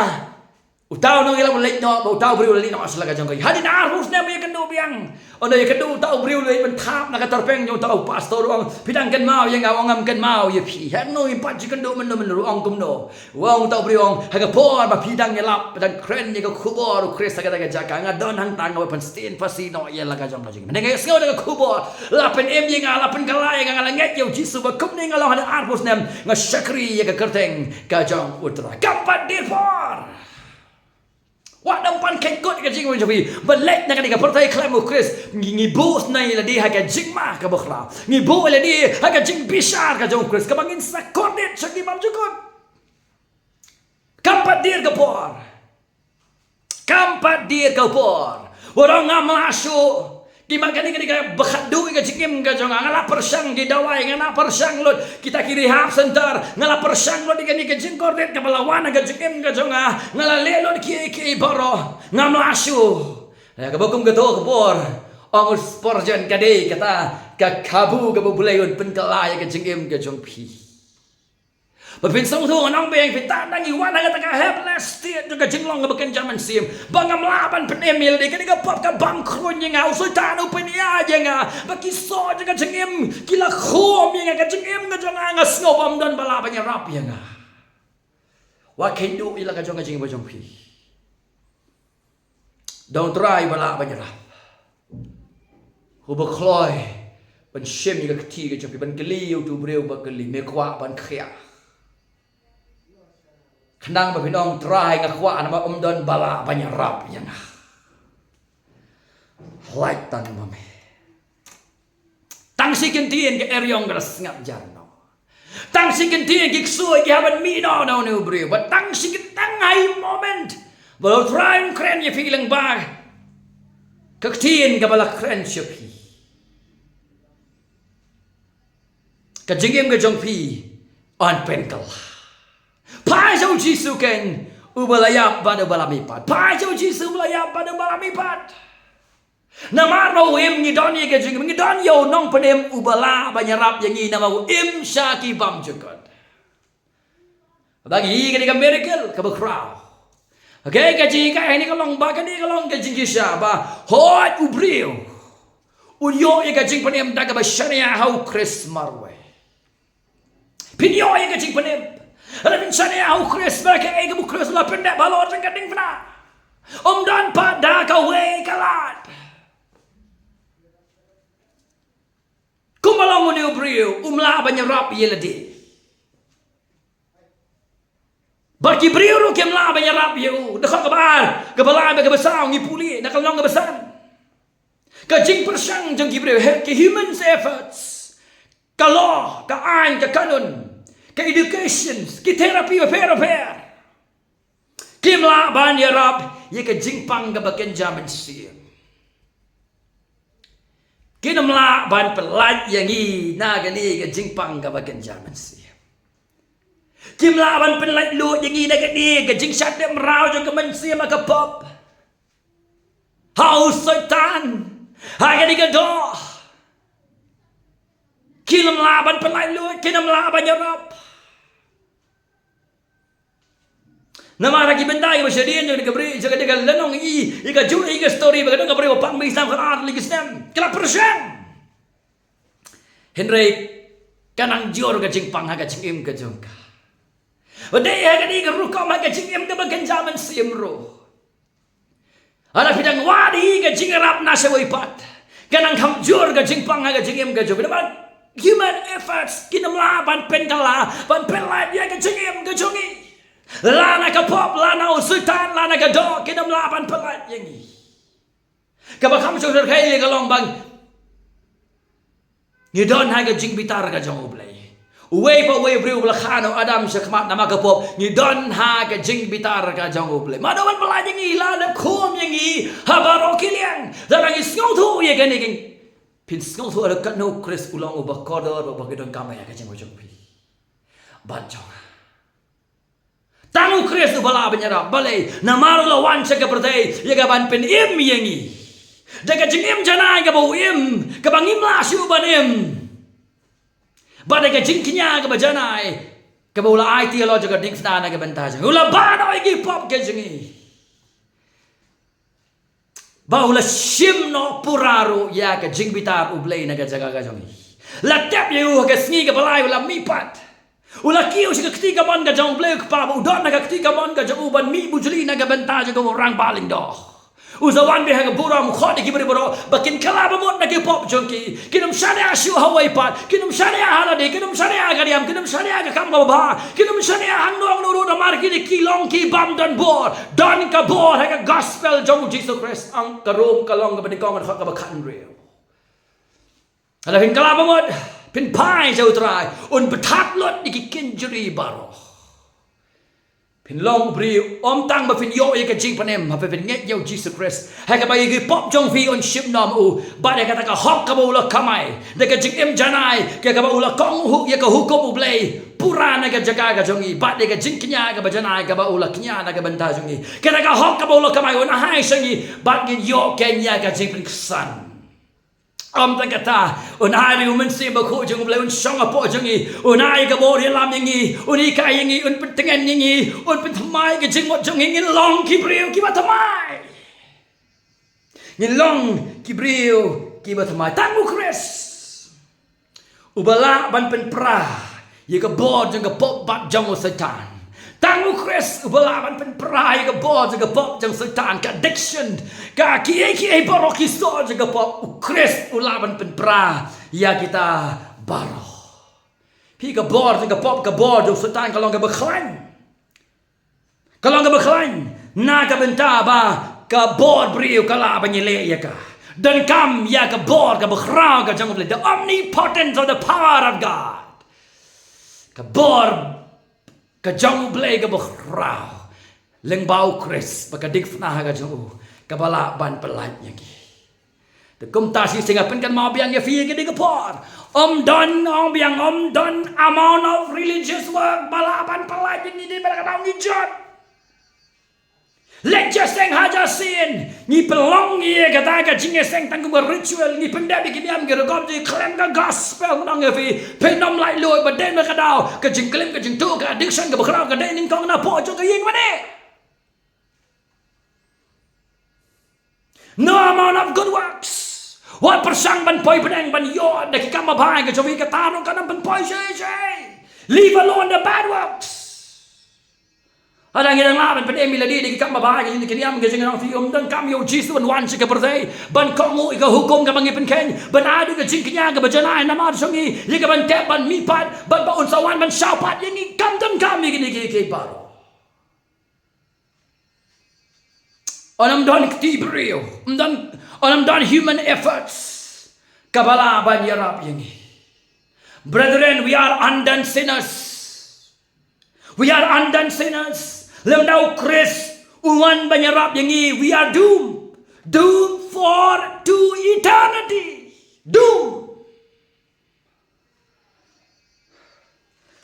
uta u nongïalap u leit noh, ba uta u briew u la leit noh sha la ka jong ka ïing. Hadien arphew snem u ïakynduh biang. Ynda u ïakynduh, uta u briew u leit ban thap na ka tyrpeng jong uta u pastor, u ong, phi dang kynmaw ïa nga? U ong, ngam kynmaw ïa phi. Hangno ngim pat ju kynduh mynno mynno? U ong kumno? U ong, uta u briew u ong, ha ka por ba phi dang ïalap, dang kren ïa ka khubor U Khrist ha kata ka jaka, nga don hangta, nga wan ban sdien phasi noh ïa la ka jong ka jingim. Nga ïohsngew da ka khubor, la pynim ïa nga, la pynkylla ïa nga, nga la ngeit ïa U Jisu, ba kumne nga long hadien arphew snem nga shakri ïa ka kyrteng ka jong U Trai. Kam pat dier por. Wat nym pat kheiñ kut ïa ka jingim jong phi. Ba leit na kane ka pyrthei khlem U Khrist, ngi, ngi buh sngewbha ïa lade ha ka jingma kaba khraw. Ngi buh ïa lade ha ka jingbishar ka jong U Khrist, kaba ngin sa kordit sha ki bymjukut. Kam pat dier ka por. Kam pat dier ka por. Wat ong, ngam lah shuh. Ki ma kane, kane kaba khatduh ïa ka jingim ka jong nga. Nga la pyrshang ki dawai, nga la pyrshang lut kita ki rehab center, nga la pyrshang lut ïa kane ka jingkordit kaba la wan ha ka jingim ka jong nga. Nga la leh lut kiei kiei baroh, ngam lah shuh. Ïa kaba kum kato ka por, ong u Spurgeon, ka dei kata ka kabu kaba U Blei un pynkylla ïa ka jingim ka jong phi. Ba phin sngewthuh, ngan ong biang, phi, tang ba ngi wan ha kata ka helpless state jong ka jinglong kaba kynja mynsiem, ba ngam lah ban pynim ïa lade, kane ka pop ka bam khruñ ïa nga, u Soitan u pynïaid ïa nga, ba ki soh jong ka jingim ki la khum ïa nga, ka jingim ka jong nga, nga sngew ba ym don ba lah ban ïarap ïa nga. Wat kheiñ duh ïa la ka jong ka jingim ka jong phi. Don U Trai ba lah ban ïarap, uba kloi ban shim ïa ka kti ka jong phi, ban kylli ïa uto u briew ba kylli, me kwah ban khiah? Khnang ba phin ong, Trai, nga kwah, namar ym don ba lah ban ïarap ïa nga. Lait tang ma me. Tang shi kyntien ka eriong ka la sngap jar noh. Tang shi kyntien ki ksuid ki hap ban mih noh na une u briew. Bad tang shi kyntien, tang ha i moment ba U Trai un kren ïa phi lyngba ka ktien kaba la kren sha phi, ka jingim ka jong phi yn pynkylla. Phai sha U Jisu keiñ, uba la ïap bad uba la mihpat. Phai sha U Jisu uba la ïap bad uba la mihpat. Namar ba u im, ngi don ïa ka jingim, ngi don ïa u Nongpynim uba lah ban ïarap ïa ngi, namar u im sha ki bymjukut. Ba ngi ïohi kane ka miracle kaba khraw. Okay, ka jinghikai hangne ka long ba kane ka long ka jingshisha ba hooid u briew un ïoh ïa ka jingpynim da kaba shaniah ha u Khrist marwei. Phin ïoh ïa ka jingpynim lada phin shaniah ha u Khrist, ba kaei kaba u Khrist u la pyndep halor jong ka diengphna. Ym don pat da kawei ka lad. Kumba long une u briew, um lah ban ïarap ïa lade. Bad ki briew ruh kim lah ban ïarap ïa u. Dkhot kaba ar, kaba lai bad kaba saw ngi pule, na ka lynnong kaba san. Ka jingpyrshang jong ki briew, he, ki humans efforts. Ka law, ka aiñ, ka kanun, ka education, ki therapy bapher bapher. Kim lah ban ïarap ïa ka jingpang kaba kynja mynsiem. Kin ym lah ban pyllait ïa ngi na kane ka jingpang kaba kynja mynsiem. Kim lah ban pyllait lut ïa ngi na kane ka jingshah teh mraw jong ka mynsiem ha ka pop, ha u Soitan, ha kane ka doh. Kin ym lah ban pyllait lut, kin ym lah ban ïarap. Namar ha ki bynta kiba shadien jong ka bri, jong ka lynnong, i, i ka jong i ka story ba ka dang ka bri ba pang bishar ar lei ki snem, ka la pyrshang. Hynrei ka nang jur ka jingpang ha ka jingim ka jong ka. Ba dei ha kane ka rukom ha ka jingim kaba kynja mynsiem ruh. Haba phi dang wad hi ka jingïarap na shawei pat, ka nang kham jur ka jingpang ha ka jingim ka jong phi. Namar human efforts kin ym lah ban pynkylla, ban pyllait ïa ka jingim ka jong ngi. La na ka pop, la na u Soitan, la na ka doh, kin ym lah ban pyllait ïa ngi. Kaba kham shongshit hi ka long ba ngi don ha ka jingbitar ka jong U Blei. Uwei pa uwei u briew ba la kha na u Adam shakhmat namar ka pop, ngi don ha ka jingbitar ka jong U Blei. Mano ban pyllait ïa ngi, la dep khum ïa ngi ha baroh ki liang. Lada ngi sngewthuh ïa kane, phin sngewthuh haduh katno u Khrist u long uba kordor, uba ki donkam ïa ka jingmut jong phi bad jong nga. Tang u Khrist uba lah ban ïarap. Balei? Namar u la wan sha ka pyrthei ïa ka ban pynim ïa ngi da ka jingim janai kaba u im, kaba ngim lah shuh ban im, bad da ka jingkñia kaba janai kaba u la aiti halor jong ka diengphna na ka bynta jong ngi. U la bah noh ïa ki pop ka jong ngi. Ba u la shim noh pura ruh ïa ka jingbitar U Blei na ka jaka ka jong ngi. La tep ïa u ha ka sngi kaba lai, u la mihpat. U la kiew sha ka kti kamon ka jong U Blei u Kpa, ba u don ha ka kti kamon ka jong u ban mih bujli na ka bynta jong u Rangbah Lyngdoh. U sa wan beit ha ka burom, u khot ïa ki briew baroh ba kin kylla bamut na ki pop jong ki. Kin ym shaniah shuh ha uwei pat, kin ym shaniah ha lade, kin ym shaniah ha ka niam, kin ym shaniah ha ka kam kaba bha, kin ym shaniah hangno hangno ruh, namar kine ki long ki bym don bor. Don ka bor ha ka gospel jong u Jisu Khrist. Ong ka Rom ka lynnong kaba nyngkong, ka dkhot kaba khathynriew. Lada phin kylla bamut, phin phai sha U Trai, un pynthat lut ïa ki kynjri baroh. Phin long u briew ym tang ba phin ïoh ïa ka jingpynim, haba phin ngeit ïa u Jisu Khrist, ha kaba ïa ki pop jong phi un shim noh ma u, bad ïa kata ka hok kaba u la kamai da ka jingim janai, ka kaba u la kohnguh ïa ka hukum U Blei pura na ka jaka ka jong ngi, bad ïa ka jingkñia kaba janai kaba u la kñia na ka bynta jong ngi, kata ka hok kaba u la kamai un ai sha ngi, bad ngin ïoh keiñ ïa ka jingpynksan. Ym tang kata, un ai ruh u Mynsiem Bakhuid jong U Blei un shong hapoh jong ngi, un ai ka bor ïalam ïa ngi, un hikai ïa ngi, un pyntngen ïa ngi, un pynthymmai ïa ka jingmut jong ngi, ngin long ki briew kiba thymmai. Ngin long ki briew kiba thymmai. Tang u Khrist uba lah ban pynpra ïa ka bor jong ka pop bad jong u Soitan. Tang u Khrist uba lah ban pynpra ïa ka bor jong ka pop jong u Soitan, ka addiction, ka kiei kiei baroh ki sor jong ka pop, u Khrist u lah ban pynpra ïa kita baroh. Phi, ka bor jong ka pop, ka bor jong u Soitan ka long kaba khlaiñ. Ka long kaba khlaiñ na ka bynta ba ka bor briew ka lah ban ïaleh ïa ka. Donkam ïa ka bor kaba khraw ka jong U Blei, the omnipotence of the power of God. Ka bor ka jong U Blei kaba khraw lyngba u Khrist, ba ka diengphna ha ka jong u kaba lah ban pyllait ïa ngi. Te kumta shisien nga pynkynmaw biang ïa phi ïa kane ka por. Ym don, ong biang, ym don amount of religious work ba lah ban pyllait ïa ngi, dei ba la ka daw ngi jot. Leit ja seng ha ja sien, ngi pynlong ïa kata ka jingïaseng tang kum ka ritual, ngi pyndep ïa ki niam ki rukom, ngi khlem ka gospel, ngan ong ïa phi, phin ym laitluid, ba dei ba la ka daw ka jingklim, ka jingtuh, ka addiction kaba khraw ka dei nyngkong napoh jong ka ïing mane. No amount of good works. Wat pyrshang ban poi pdeng ban ïoh da ki kam babha ka jong phi, kata ruh kam pynpoi shuh shuh. Leave alone the bad works. Lada ngi dang lah ban pynim ïa lade da ki kam babha, ki jingkynriam, ki jingkynriam, phi, ym donkam ïa u Jisu un wan sha ka pyrthei ban kohnguh ïa ka hukum kaba ngi pynkheiñ, ban ai da ka jingkñia kaba janai namar jong ngi, ïa ka ban tep, ban mihpat, ban ba un sa wan ban shah pat ïa ngi, kam donkam ïa kine kiei kiei baroh. Ym don kti briew, ym don, ym don human efforts kaba lah ban ïarap ïa ngi. Brethren, we are undone sinners. We are undone sinners. Lymda u Khrist U wan ban ïarap ïa ngi, we are doomed. Doomed for to eternity. Doomed.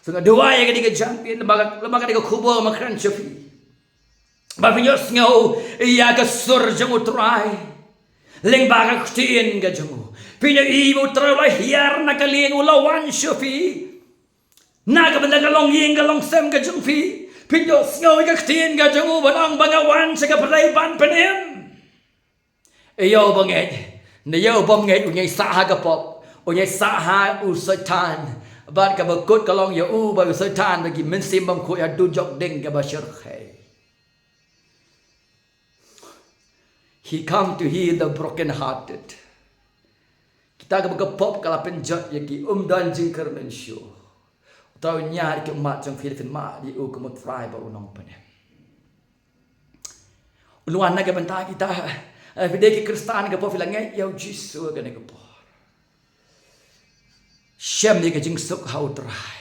Sngewbha ïa kane ka jingpynlong, lem bad kane ka khubor ba nga kren sha phi. Ba phin ïohsngew ïa ka sur jong U Trai lyngba ka ktien ka jong u. Phin ïohi ba U Trai u la hiar na ka lieng, u la wan sha phi. Na ka bynta ka longïing ka longsem ka jong phi. Phin ïohsngew ïa ka ktien ka jong u ban ong ba nga wan sha ka pyrthei ban pynim ïa u bangeit. Na ïa u bangeit, u ngi sah ha ka pop, u ngi sah ha u Soitan. Bad kaba kut ka long ïa u bad u Soitan bad ki mynsiem bymkhuid ha dujok ding kaba shyrkhei. He come to heal the broken hearted. Kita kaba ka pop ka la pynjot ïa ki, um don jingkyrmen shuh. Uta u ñiad ïa ki ummat jong phi, la pynmad ïa u kum U Trai bad u Nongpynim. Un wan na ka bynta kita, eh, phi dei ki Khristan ka por, phi la ngeit ïa u Jisu ha kane ka por. Shem ïa ka jingsuk ha U Trai.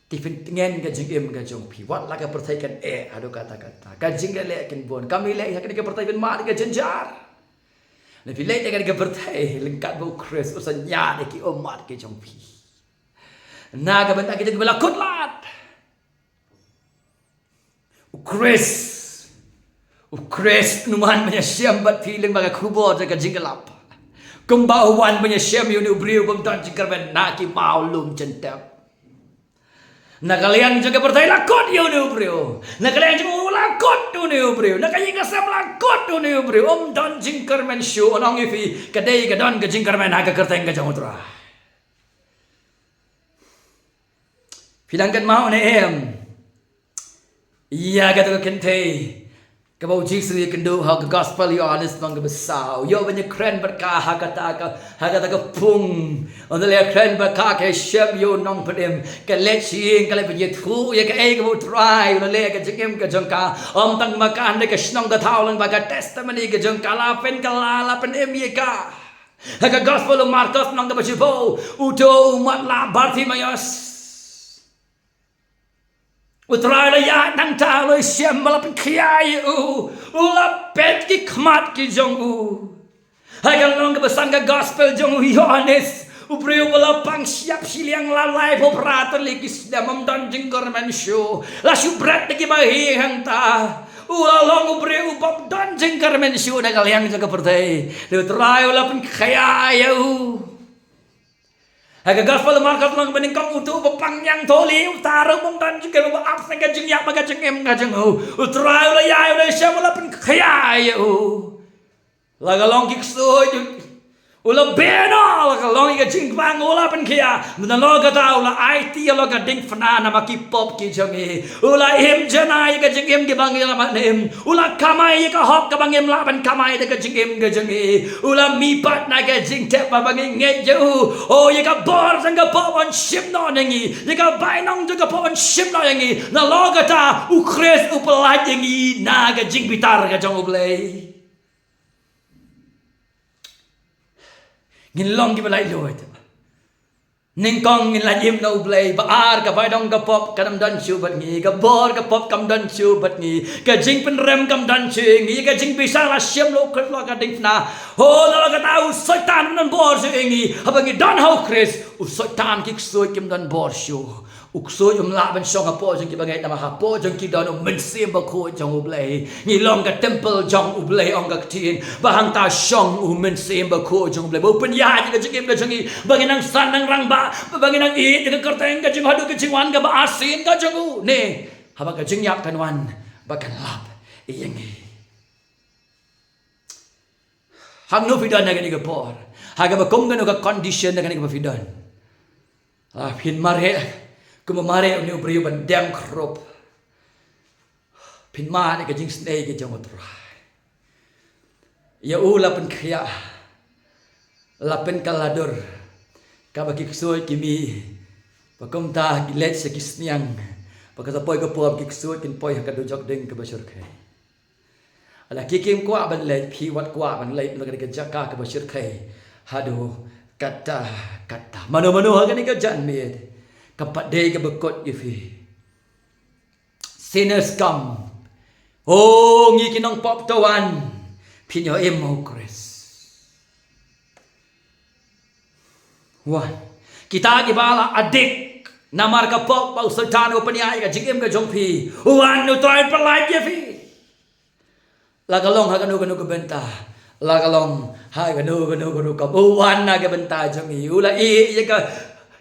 Te phin tngen ka jingim ka jong phi. Wat la ka pyrthei kan eh haduh katta katta. Ka jingeh leh kin bun. Kam leh ha kane ka pyrthei, phin mad ïa ka jynjar. Lada phi leh ha kane ka pyrthei, ryngkat bad u Khrist, u sa ñiad ïa ki ummat ki jong phi. Na ka bynta kita kiba la kut lad. U Khrist. U Khrist un wan ban ïashem bad phi lyngba ka khubor jong ka jingïalap. Kumba u wan ban ïashem ïa une u briew bym don jingkyrmen na ki mawlum jingtep. Na ka liang jong ka pyrthei la kut ïa une u briew. Na ka liang jong u la kut une u briew. Na ka ïing ka sem la kut une u briew. Um don jingkyrmen shuh, un ong ïa phi, ka dei ka don ka jingkyrmen ha ka kyrteng ka jong U Trai. Phi dang kynmaw ne em ïa kata ka kynthei kaba u Jisu u ïakynduh ha ka Gospel Ïoannis lynnong kaba saw? U ïoh ban ïakren bad ka ha kata ka, ha kata ka pung. Ynda la ïakren bad ka, ka ïashem ïa u Nongpynim. Ka leit sha ïing, ka leit ban ïathuh ïa kaei kaba U Trai u la leh ha ka jingim ka jong ka. Ym tang ma ka, hynrei ka shnong ka thaw lyngba ka testimony ka jong ka la pynkylla, la pynim ïa ka. Ha ka Gospel u Markos lynnong kaba shiphew, uto u matlah Bartimaeus, U Trai u la ïaid nangta, u la ïashem, u la pynkhiah ïa u, u la peit ki khmat ki jong u. Ha ka lynnong kaba san ka Gospel jong u Ïoannis, u briew uba la pang shyiap shiliang, la laiphew phra tylli ki snem, ym don jingkyrmen shuh, la shu bret da ki bahaïing hangta. U la long u briew uba ym don jingkyrmen shuh na ka liang jong ka pyrthei. Te U Trai u la pynkhiah ïa u. Ha ka Gospel Markos lynnong ba nyngkong, uto uba pang ñiangtylli, uta ruh ym don jingkyrmen, uba ap sha ka jingïap bad ka jingim ka jong u. U Trai u la ïaid, u la ïashem, u la pynkhiah ïa u. La ka long ki ksuid, u la beh noh, la ka long ïa ka jingpang, u la pynkhiah. Nalor kata u la aiti ïa la ka diengphna namar ki pop ki jong ngi. U la im janai ïa ka jingim kiba ngi lah ban im. U la kamai ïa ka hok kaba ngim lah ban kamai da ka jingim ka jong ngi. U la mihpat na ka jingtep ba ngi ngeit ïa u. Oh, ïa ka bor jong ka pop un shim noh na ngi. Ïa ka bainong jong ka pop un shim noh ïa ngi. Nalor kata u Khrist u pyllait ïa ngi na ka jingbitar ka jong U Blei. Ngin long kiba laitluid. Nyngkong ngin lait im na U Blei, ba ar ka bainong ka pop kam don shuh bad ngi, ka bor ka pop kam don shuh bad ngi, ka jingpynrem kam don shuh ïa ngi, ka jingbishar la shim lut khlem la ka diengphna. Ho, nalor kata u Soitan um don bor shuh ïa ngi, haba ngi don ha u Khrist, u Soitan ki ksuid kim don bor shuh. U ksuid um lah ban shong hapoh jong kiba ngeit namar hapoh jong ki don u Mynsiem Bakhuid jong U Blei. Ngi long ka templ jong U Blei ong ka ktien. Ba hangta shong u Mynsiem Bakhuid jong U Blei. Ba u pynïaid ïa ka jingim ka jong ngi. Ba ngin nang san nang rangbah. Ba ngin nang ïeit ïa ka kyrteng ka jong u haduh ka jingwan kaba arsien ka jong u. Ne, haba ka jingïap kan wan, ba kan lap ïa ngi. Hangno phi don ha kane ka por? Ha kaba kum kano ka condition ha kane kaba phi don? Ah, phin mareh kumba mareh une u briew ban dem khrup. Phin mad ïa ka jingsnei ka jong U Trai. Ïa u la pynkhiah, la pynkylla dur. Kaba ki ksuid ki mih, ba kumta ki leit sha ki sniang. Ba ka sa poi ka por ki ksuid kin poi ha ka dujok ding kaba shyrkhei. Lada ki kim kwah ban leit, phi wat kwah ban leit na ka jaka kaba shyrkhei haduh katta katta. Mano mano ha kane ka janmiet, kam pat dei kaba kut ïa phi. Sinners come, O ngi ki nongpop, to wan, phin ïoh im ha u Khrist. Wan. Kita kiba la adik namar ka pop, ba u Soitan u pynïaid ïa ka jingim ka jong phi. Wan, u Trai pyllait ïa phi. La ka long ha kano kano ka bynta, la ka long ha kano kano ka rukom, u wan na ka bynta jong ngi. U la ïeh ïa ka,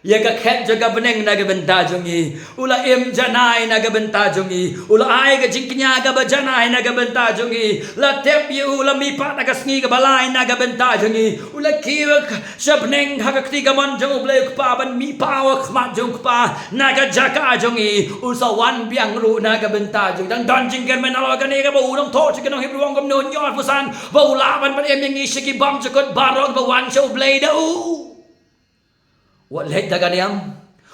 ïa ka khet jong ka bneng na ka bynta jong ngi. U la im janai na ka bynta jong ngi. U la ai ka jingkñia kaba janai na ka bynta jong ngi. La tep ïa u, la mihpat na ka sngi kaba lai na ka bynta jong ngi. U la kiew sha bneng ha ka kti kamon jong U Blei U Kpa, ban mihpaw ha khmat jong U Kpa na ka jaka jong ngi. U sa wan biang ruh na ka bynta jong ngi. Dang don jingkyrmen halor kane kaba u nongthoh sha ki nong Hebru u ong kumno, hynñiewphew san, ba u lah ban pynim ïa ngi sha ki bymjukut baroh ba wan sha U Blei da u. Wat leit da ka niam,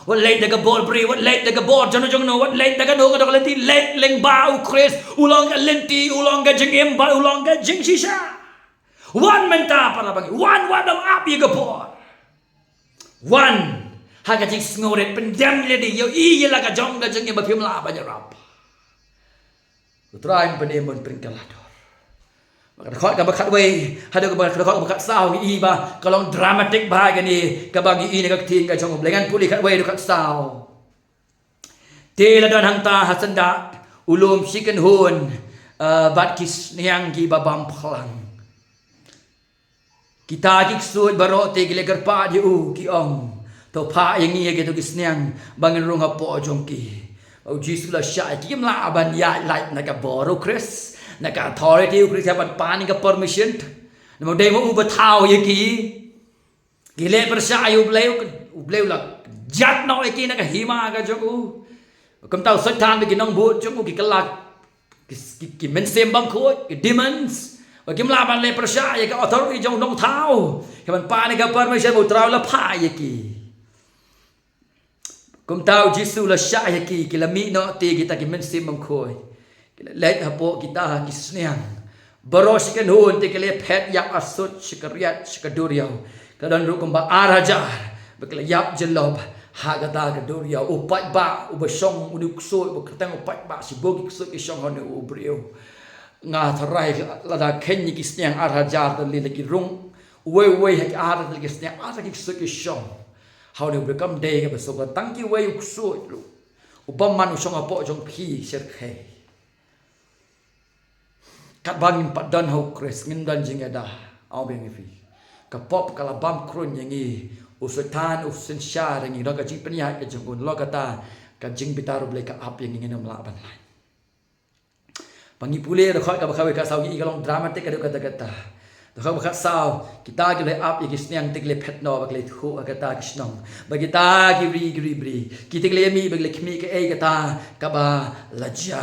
wat leit da ka bor briew, wat leit da ka bor jongno jongno, wat leit da kano kano ka lynti, leit lyngba u Khrist. U long ka lynti, u long ka jingim bad u long ka jingshisha. Wan mynta, para bangeit, wan, wat nym ap ïa ka por. Wan ha ka jingsngewrit, pyndem ïa lade, ïohi ïa la ka jong ka jingim ba phim lah ban ïarap. U Trai un pynim, un pynkylla dor. Bad ka dkhot kaba khatwei haduh kaba, ka dkhot kaba khatsaw, ngi i ba ka long dramatic bha kane kaba ngi i na ka ktien ka jong U Blei. Ngan pule khatwei haduh khatsaw. Te la don hangta ha syndah u lum shi kynhun, eh, bad ki sniang kiba bam phlang. Kita ki ksuid baroh te ki la kyrpad ïa u, ki ong, to phah ïa ngi ïa kito ki sniang ba ngin rung hapoh jong ki. U Jisu la shah ïa ki, kim lah ban ïaid lait na ka bor u Khrist, na ka authority u Khrist, ïa ban pan ïa ka permission. Namar dei ma u ba thaw ïa ki. Ki leh pyrshah ïa U Blei, U Blei u la jat noh ïa ki na ka hima ka jong u. Kumta u Soitan bad ki nongbud jong u ki kylla, ki, ki, ki mynsiem bymkhuid, ki demons, ba kim lah ban leh pyrshah ïa ka authority jong u nongthaw, ka ban pan ïa ka permission ba U Trai u la phah ïa ki. Kumta u Jisu u la shah ïa ki, ki la mih noh te kita ki mynsiem bymkhuid. Ki la leit hapoh kita ki sniang. Baroh shi kynhun te ki la phet ïap arsut sha ka riat, sha ka duriaw. Ka don ruh kumba ar hajar ba ki la ïap jyllop ha kata ka duriaw. U paidbah uba shong, une u ksuid uba kyrteng u paidbah, shibun ki ksuid ki shong ha une u briew. Nga tharai lada kheiñ ïa ki sniang ar hajar, te lei la ki rung. Uwei uwei ha ki ar tylli ki sniang, ar tylli ki ksuid ki shong ha une u briew. Kam dei kaba suk, tang kiwei u ksuid ruh u bymman u shong hapoh jong phi shyrkhei. Katba ngim pat don ha u Khrist, ngim don jingïada, ong biang ïa phi. Ka pop ka la bam khrun ïa ngi, u Soitan u synshar ïa ngi, nalor ka jingpynïaid ka jong u, nalor kata ka jingbitar U Blei ka ap ïa ngi, ngin ym lah ban lait. Ba ngi pule dkhot kaba khatwei khatsaw, ngi i ka long dramatic haduh katta katta. Dkhot ba khatsaw, kita ki la ap ïa ki sniang te ki la phet noh bad ki la ïathuh ha kata ka shnong. Ba kita ki bri, ki bri, bri, kita ki la ïamih bad ki la khmih kaei kata kaba la jia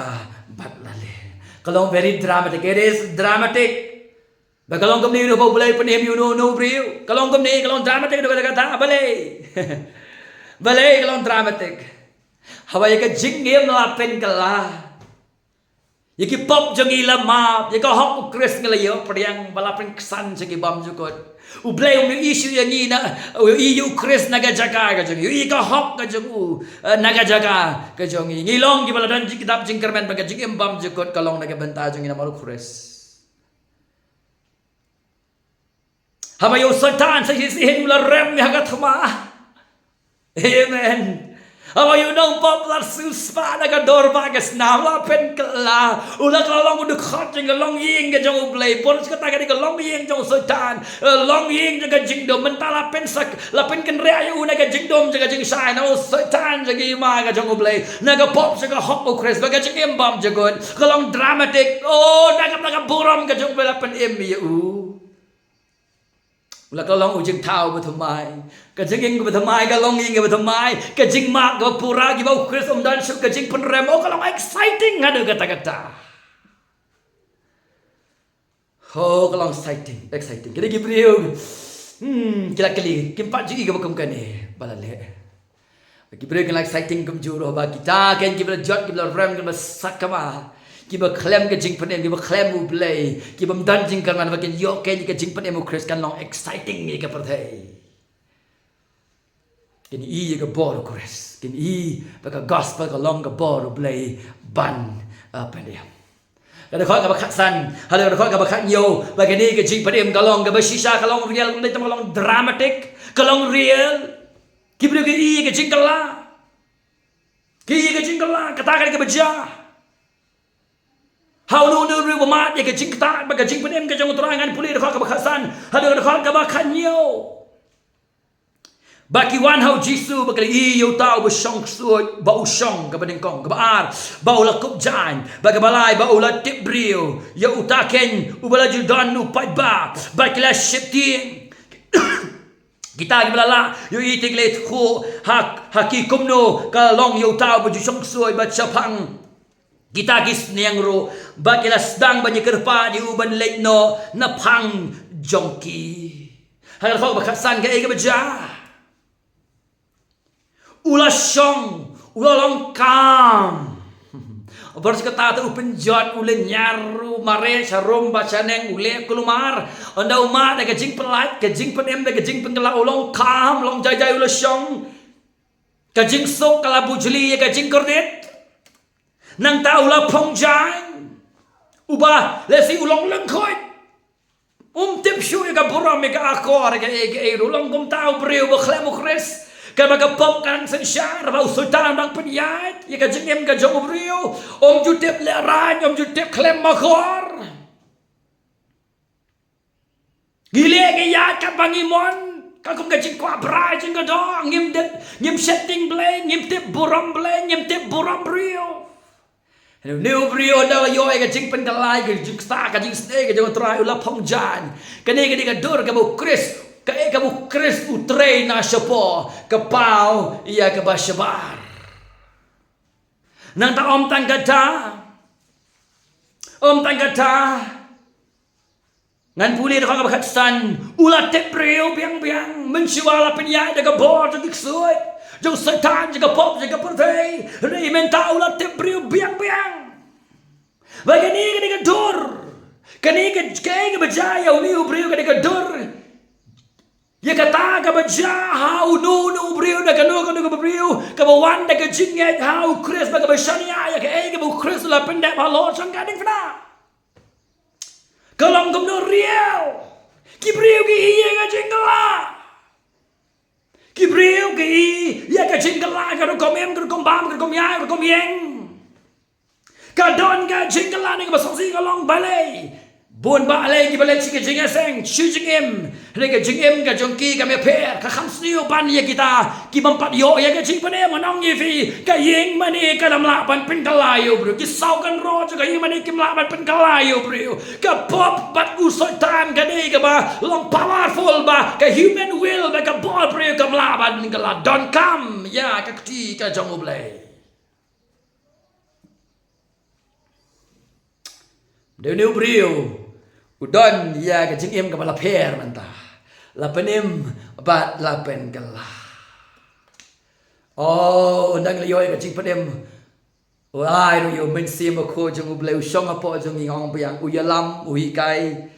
bad la leh. Ka long very dramatic. It is dramatic. Ba ka long kumne ruh ba U Blei u pynim ïa uno uno u briew. Ka long kumne, ka long dramatic haduh katta katta. Balei? Balei ka long dramatic? Haba ïa ka jingim la pynkylla, ïa ki pop jong ngi la map, ïa ka hok u Khrist ngi la ïoh pdiang, ba la pynksan sha ki bymjukut. U Blei um ïohi shuh ïa ngi na, u ïohi ïa u Khrist na ka jaka ka jong ngi, ïohi ïa ka hok ka jong u, eh, na ka jaka ka jong ngi. Ngi long kiba la don jingkdap jingkyrmen, ba ka jingim bymjukut ka long na ka bynta jong ngi namar u Khrist. Haba ïa u Soitan sa shisien u la rem ïa ka thma. Amen. Haba ïa u nongpop la siewspah na ka dur bad ka snam, la pynkylla. U la kylla long u dkhot jong ka longïing ka jong U Blei. Por shi katta ka dei ka longïing jong u Soitan. Eh, longïing jong ka jingdum. Mynta la pynsak, la pynkynriah ïa u na ka jingdum jong ka jingshai. Na u Soitan jong ka hima ka jong U Blei. Na ka pop jong ka hok u Khrist. Bad ka jingim bymjukut. Ka long dramatic. Oh, na ka, na ka burom ka jong U Blei la pynim ïa u. U la kylla long u jingthaw ba thymmai. Ka jingïeng kaba thymmai, ka longïing kaba thymmai, ka jingmap kaba pura, kiba u Khrist um don shuh, ka jingpynrem. Oh, ka long exciting haduh katta katta. Oh, ka long exciting, exciting. Kine ki briew, hmm, ki la kylli, kim pat ju i kaba kum kane ba la leh. Ki briew kin la exciting kumjuh ruh, ba kita ken kiba la jot, kiba la rem, kiba la sakma, kiba khlem ka jingpynim, kiba khlem U Blei, kibym don jingkyrmen, ba kin ïoh ken ka jingpynim u Khrist, kan long exciting ïa ka pyrthei. Kin i ïa ka bor u Khrist, kin i ba ka gospel ka long ka bor U Blei ban, uh, pynim. Ka dkhot kaba khatsan haduh ka dkhot kaba khathynñiew, ba kane ka jingpynim ka long kaba shisha, ka long real, kam dei tang ba long dramatic, ka long real. Ki briew ki ïohi ïa ka jingkylla, ki ïohi ïa ka jingkylla. Kata ka dei kaba jia ha uno uno u briew ba mad ïa ka jingktah bad ka jingpynim ka jong U Trai. Ngan pule dkhot kaba khatsan haduh ka dkhot kaba khathynñiew. Ba ki wan ha U Jisu bad ki la ïohi ïa uta uba shong ksuid, ba u shong, kaba nyngkong. Kaba ar, ba u la kup jaiñ. Bad kaba lai, ba u la tip briew. Ïa uta keiñ uba la ju don u paidbah. Bad ki la sheptieng. Kita kiba la lah ïohi te ki la ïathuh ha, ha ki kumno ka long ïa uta uba ju shong ksuid, bad shaphang kita ki sniang ruh, bad ki la sdang ban ïakyrpad ïa u ban leit noh naphang jong ki. Ha ka dkhot ba khatsan kaei kaba jia? U la shong, u la long calm. Bad kata te u pynjot, u lynñiar, u mareh sharum bad shaneng, u leh kulmar. Ynda u mad da ka jingpyllait, ka jingpynim, da ka jingpynkylla, u long calm, long jai jai, u la shong. Ka jingsuk ka la bujli ïa ka jingkordit. Nangta u la phong jaiñ. Uba lehse u long lyngkhuid. Um tip shuh ïa ka burom, ïa ka akor, ïa kaei kaei ruh. U long kumta u briew ba khlem U Khrist. Kaba ka pop ka dang synshar, ba u Soitan u dang pynïaid ïa ka jingim ka jong u briew. Um ju tip lehraiñ, um ju tip khlem akor. Ngi leh ngi ïaid katba ngi mon, katkum ka jingkwah brai jong ka doh. Ngim dep, ngim sheptieng Blei, ngim tip burom Blei, ngim tip burom briew. Une u briew ynda u la ïoh ïa ka jingpynkylla, ka jingktah, ka jingsnei ka jong U Trai, u la phong jaiñ. Kane ka dei ka dur kaba U Khrist, kaei kaba U Khrist u trei na shapoh, ka paw ïa kaba shabar. Nangta ym tang kata, ym tang kata, ngan pule dkhot kaba khatsan, u la tip briew biang biang. Mynshuwa la pynïaid da ka bor jong ki ksuid, jong Soitan, jong ka pop, jong ka pyrthei. Hynrei mynta u la tip briew biang biang. Ba kane ka dei ka dur, kane ka, kaei kaba jia ïa une u briew ka dei ka dur. Ïa kata kaba jia ha uno uno u briew, da kano kano kaba briew kaba wan da ka jingngeit ha U Khrist, ba kaba shaniah ïa kaei kaba U Khrist u la pyndep halor jong ka diengphna. Ka long kumno real? Ki briew ki ïohi ïa ka jingkylla. Ki briew ki ïohi ïa ka jingkylla, ka rukom im, ka rukom bam, ka rukom ïaid, ka rukom ïeng. Ka don ka jingkylla ne kaba sngewsih, ka long balei. Bun balei kiba leit sha ka jingïaseng, sha jingim. Hynrei ka jingim ka jong ki kam ïapher, ka kham sniew ban ïa kita ki bym pat ïoh ïa ka jingpynim. Ngan ong ïa phi, ka ïing mane kam lah ban pynkylla ïa u briew. Ki saw kynroh jong ka ïing mane kim lah ban pynkylla ïa u briew. Ka pop bad u Soitan ka dei kaba long powerful, ba ka human will, ba ka bor briew kam lah ban pynkylla. Donkam ïa ka kti ka jong U Blei. Dei une u briew u don ïa ka jingim kaba la pher mynta. La pynim bad la pynkylla. Oh, ynda ngi la ïoh ïa ka jingpynim, u ai ruh ïa U Mynsiem Bakhuid jong U Blei, u shong hapoh jong ngi, nga ong biang, u ïalam, u hikai.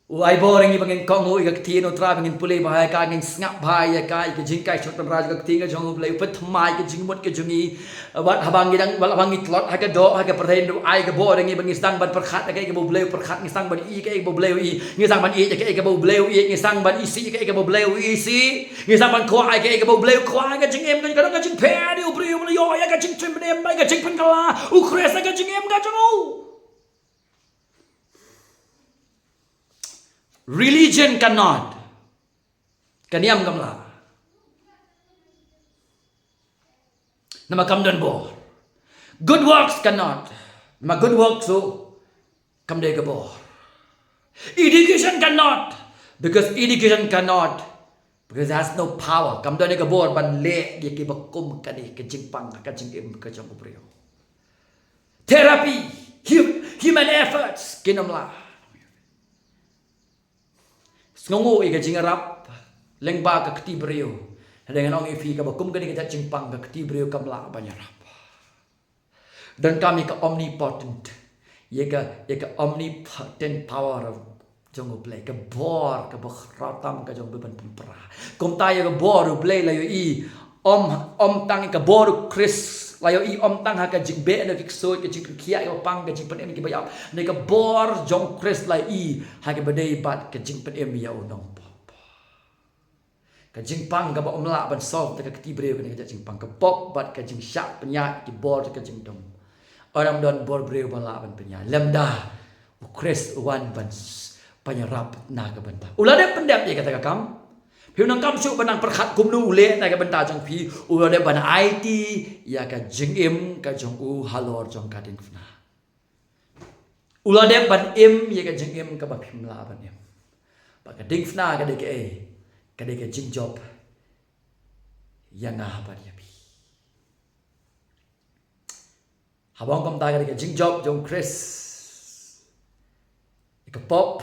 U ai bor ïa ngi ba ngin kohnguh ïa ka ktien U Trai, ba ngin pule bha ïa ka, ngin sngap bha ïa ka, ïa ka jinghikai shongtynrai jong ka ktien ka jong U Blei, u pynthymmai ïa ka jingmut ka jong ngi. Wat haba ngi dang, wat haba ngi tlot ha ka doh, ha ka pyrthei, u ai ka bor ïa ngi ba ngi sdang ban pyrkhat ïa kaei kaba U Blei u pyrkhat, ngi sdang ban ïohi ïa kaei kaba U Blei u ïohi, ngi sdang ban ïeit ïa kaei kaba U Blei u ïeit, ngi sdang ban isih ïa kaei kaba U Blei u isih, ngi sdang ban kwah ïa kaei kaba U Blei u kwah. Ka jingim ka, ka don ka jingpher ïa u briew ba la ïoh ïa ka jingpynim, ïa ka jingpynkylla U Khrist ha ka jingim ka jong u. Religion cannot. Ka niam kam lah. Namar kam don bor. Good works cannot. Namar good works ruh kam dei ka bor. Education cannot. Because education cannot. Because it has no power. Kam don ïa ka bor ban leh ïa kiba kum kane ka jingpang, ka jingim ka jong u briew. Therapy, hu-, human efforts, kin ym lah. Sngewnguh ïa ka jingïarap lyngba ka kti briew. Hynrei ngan ong ïa phi, kaba kum kane ka jait jingpang, ka kti briew kam lah ban ïarap. Donkam ïa ka omnipotent, ïa ka, ïa ka omnipotent power jong U Blei, ka bor kaba khraw tam ka jong U Blei ban pynpra. Kumta ïa ka bor U Blei la ïohi, ym, ym tang ïa ka bor U Khrist La ïohi ym tang ha ka jingbeh na ki ksuid, ka jingpynkhiah kiba pang, ka jingpynim kiba ïap. Ne ka bor jong Khrist la ïohi ha kaba dei bad ka jingpynim ïa u nongpop. Ka jingpang kaba ym lah ban solve da ka kti briew, kane ka jingpang ka pop bad ka jingshah pynïaid ki bor ka jingdum. Ym don bor briew ba lah ban pynïaid lymda u Khrist u wan ban s-, pynïarap na ka bynta. U la dep pyndep ïa kata ka kam. Phi u nang kam shuh ban nang pyrkhat kumno u leh na ka bynta jong phi. U la dep ban aiti ïa ka jingim ka jong u halor jong ka diengphna. U la dep ban im ïa ka jingim kaba phim lah ban im. Ba ka diengphna ka dei kaei? Ka dei ka jingjop ïa nga bad ïa phi. Haba ong kumta, ka dei ka jingjop jong u Khrist ïa ka pop,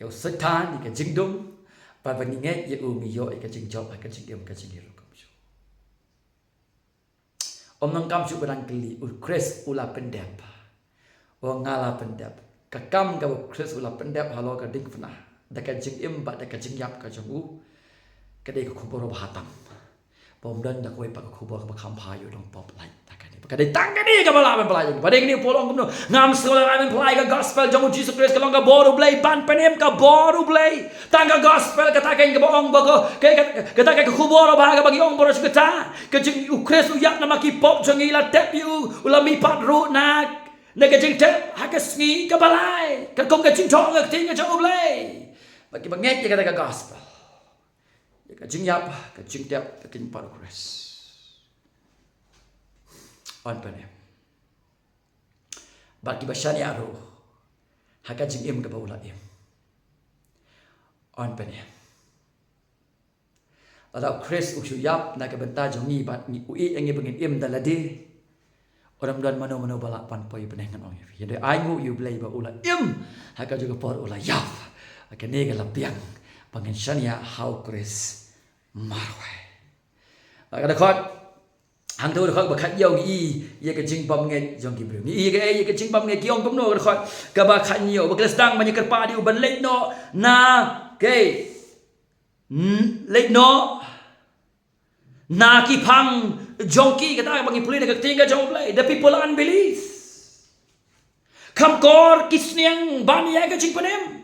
ïa u Soitan, ïa ka jingdum. Bad ba ngi ngeit ïa u, ngi ïoh ïa ka jingjop ha ka jingim ka jong ngi ruh kumjuh. Ym nang kam shuh ba nang kylli, u Khrist u la pyndep? Ong nga la pyndep. Ka kam kaba u Khrist u la pyndep halor ka diengphna da ka jingim bad da ka jingïap ka jong u, ka dei ka khubor ba ha tam. Ba ym don da kawei pat ka khubor kaba kham bha ïa u nongpop lait da kane. Ba ka dei tang kane kaba lah ban pynlait. Ba dei kane u Paul ong kumno? Ngam sngewlyngngoh ban pynlait ka gospel jong u Jisu Khrist, ka long ka bor u Blei, ban pynim ka bor u Blei. Tang ka gospel, kata ka kaba ong ba ko, ka, ka, kata ka khubor ba ha kaba ngi ong baroh shi katta. Ka jing u Khrist u ïap namar ki pop jong ngi, la tep ïa u, u la mihpat ruh na, na ka jingtep ha ka sngi kaba lai. Ka kum ka jingthoh ka ktien ka jong u Blei. Ba kiba ngeit ïa kata ka gospel, ïa ka jingïap, ka jingtep, ka jingmihpat u Khrist, yn pynim. Bad kiba shaniah ruh ha ka jingim kaba u la im, yn pynim. Lada u Khrist u shu ïap na ka bynta jong ngi bad ngi, u ïeit ïa ngi ba ngin im da lade, ym don mano mano ba lah ban poi bneng, ngan ong ïa phi. Hynrei ainguh ïa u Blei ba u la im ha kajuh ka por, u la ïap. Kane ka la biang ba ngin shaniah ha u Khrist marwei. Ka dkhot, hangto ka dkhot ba khathynñiew, ngi i ïa ka jingbymngeit jong ki briew. Ngi i ïa ka, ïa ka jingbymngeit, ki ong kumno ka dkhot kaba khathynñiew? Ba ki la sdang ban ïa kyrpad ïa u ban leit noh na, okay, leit noh na ki phang jong ki, kata ba ngi pule na ka ktien ka jong u Blei, the people unbelief. Kham kor ki sniang ban ïa ka jingpynim.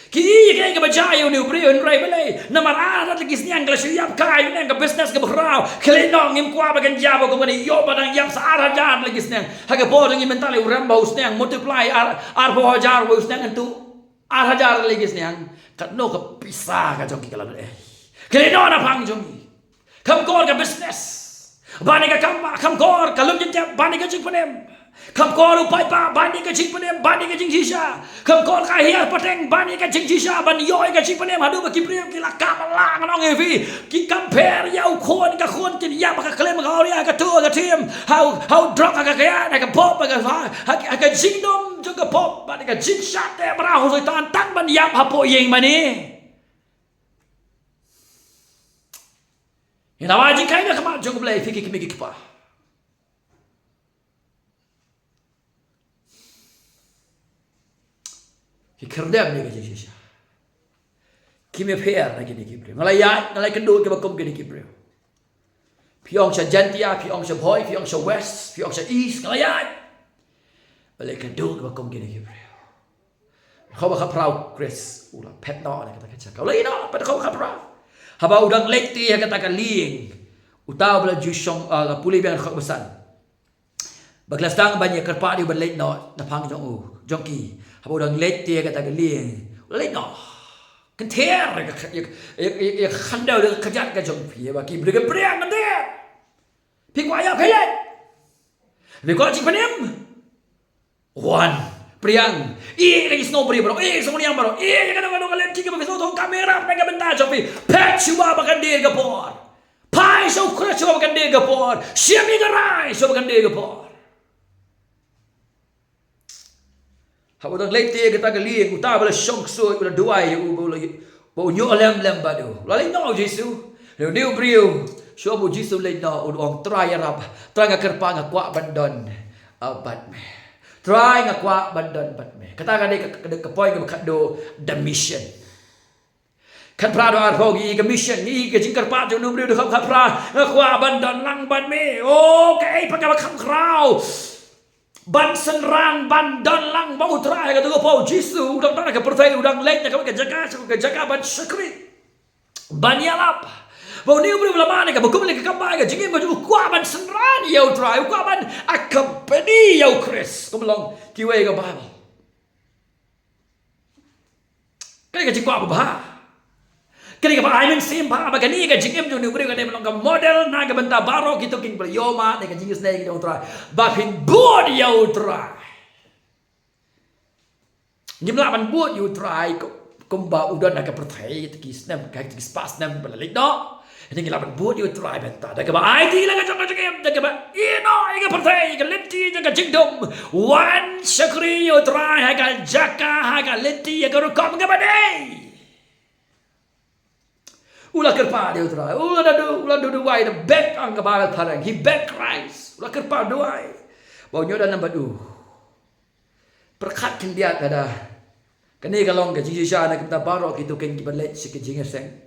Ki ïa kaei kaba jia ïa une u briew, hynrei balei? Namar ar hajar tylli ki sniang ka la shu ïap kai, une ka business kaba khraw. Khie leit noh, ngim kwah ba kan jia ba kum kane, ïoh ba dang ïap sa ar hajar tylli ki sniang. Ha ka por jong ngi mynta lei, u rem bha u sniang, multiply ar, arphew hajar bha u sniang, ngan tuh ar hajar tylli ki sniang. Katno ka pisa ka jong ki ka la don, eh. Khie leit noh na phang jong ngi. Kham kor ka business ban ïa ka kam, kham kor ka lum jingtep ban ïa ka jingpynim. Kham kor u paidbah ban ïa ka jingpynim, ban ïa ka jingshisha. Kham kor ka hiar pateng ban ïa ka jingshisha, ban ïoh ïa ka jingpynim. Haduh ba ki briew ki la kam la, ngan ong ïa phi, ki compare ïa u khun, ka khun kin ïap ha ka klim, ha ka awria, ha ka tur, ha ka tim, ha u, ha u drok, ha ka kaiad, ha ka pop, ha ka, ha, ha ka jingdum jong ka pop bad ka jingshah teh mraw u Soitan, tang ban ïap hapoh ïing mane. Ïa na ba jingkheiñ na khmat jong u Blei, phi ki kmie ki kpa, ki khyrdem ïa ka jingshisha. Kim ïapher na kine ki briew. Nga la ïaid, nga la ïakynduh kiba kum kine ki briew. Phi ong sha Jaintia, phi ong sha Bhoi, phi ong sha West, phi ong sha East, nga la ïaid. Balei ka duk ba kum kine ki briew? Dkhot ba khatphra, u Khrist u la phet noh na kata ka jaka. U la ïeh noh, peit dkhot ba khatphra. Haba u dang leit te ha kata ka lieng, uta uba la ju shong, ah, la pule biang, dkhot ba san. Ba ki la sdang ban ïa kyrpad ïa u ban leit noh na phang jong u, jong ki. Haba u dang leit te ha kata ka lieng, u la leit noh. Kynther ïa ka, ïa, ïa, ïa ka khyndew da ka kjat ka jong phi, ba ki briew ki pdiang, kynther. Phi kwah ïap, phi leit. Phi kwah jingpynim, wan, pdiang. Ïeh ïa ka jingsngew briew baroh, ïeh ïa ka jingsngew niam baroh, ïeh ïa kano kano ka lynti kaba phi sngewthuh kam ïarap na ka bynta jong phi. Phet shuwa ba kan die ka por. Phai sha u Khrist shuwa ba kan die ka por. Shim ïa ka rai shuwa ba kan die ka por. Haba u dang leit te ha kata ka lieng, uta uba la shong ksuid u la duwai ïa u ba u la, ba un ïoh lem lem bad u. U la leit noh u Jisu. Une u briew, shuwa ba u Jisu u leit noh, u ong, Trai ïarap, Trai nga kyrpad, nga kwah ban don, ah, bad me. Trai nga kwah ban don bad me. Kata ka dei ka, ka, ka point kaba khatduh, the mission. Khatphra, da arphew, ngi ïohi ka mission, ngi ïohi ka jingkyrpad jong une u briew, da khatphra, nga kwah ban don lang bad me. O, kaei pat kaba kham khraw ban synran, ban don lang bad u Trai, ha kato ka por u Jisu u dang don ha ka pyrthei, u dang leit na kawei ka jaka sha kawei ka jaka ban shakri, ban ïalap. Bad une u briew u la mane kaba kum lei ka kam ba ka jingim ka jong u, u kwah ban synran ïa u Trai, u kwah ban accompany ïa u Khrist. Kum long kiwei ka Baibl. Kane ka jingkwah babha. Kane kaba ai mynsiem bha ba kane ka jingim jong une u briew ka dei ban long ka model na ka bynta baroh kito kiba ïohmad ïa ka jingisynei ka jong u Trai, ba phin bud ïa u Trai. Ngim lah ban bud ïa u Trai kum, kumba u don ha ka pyrthei, kito ki snem, kito ki spah snem ba la leit noh. Ngi lah ban bud ïa u Trai mynta da kaba aiti la ka jong ka jingim, da kaba ïehnoh ïa ka pyrthei, ïa ka lynti jong ka jingdum. Wan shakri ïa u Trai ha ka jaka, ha ka lynti, ha ka rukom kaba dei. U la kyrpad ïa u Trai, u la da du-, u la duwai, da beg, ong ka Baibl phareng, he begged Christ. U la kyrpad duwai ba un ïoh da lem bad u. Pyrkhat khyndiat lada kane ka long ka jingshisha na ka bynta baroh kito kiba leit sha ka jingïaseng.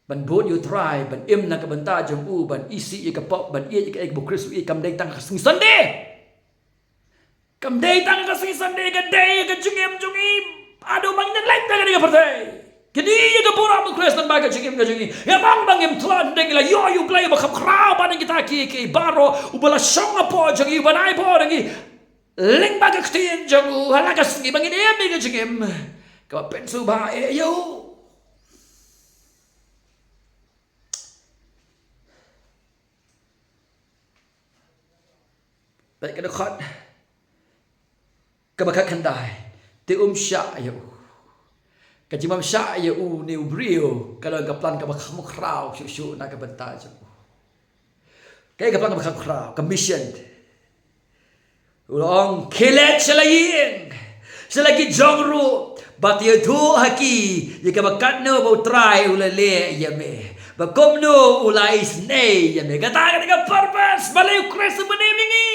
Ban bud ïa u Trai, ban im na ka bynta jong u, ban isih ïa ka pop, ban ïeit ïa kaei kaba u Khrist u ïeit, kam dei tang ka sngi Sunday. Kam dei tang ka sngi Sunday, ka dei ka jingim jong ngi haduh ba ngin leit na kane ka pyrthei. Kane ïa ka burom u Khrist, nangta ka jingim ka jong ngi, ïa bang ba ngim tlot, ngi la ïoh ïa u Blei uba kham khraw ban ïa kita kiei kiei baroh, uba la shong hapoh jong ngi, uba nai hapoh jong ngi. Lyngba ka ktien jong u, ha la ka sngi ba ngin im ïa ka jingim kaba pynsngewbha ïa u. Bad ka dkhot kaba khatkhyndai, te um shah ïa u. Ka jingbym shah ïa une u briew ka long ka plan kaba kham khraw shuh shuh na ka bynta jong u. Kaei ka plan kaba kham khraw? Ka mission. U la ong, khie leit sha la ïing, sha la ki jong ruh, bad ïathuh ha ki ïa kaba katno ba u Trai u la leh ïa me, bad kumno u la isynei ïa me. Kata ka dei ka purpose ba lei u Khrist u bym im ïa ngi.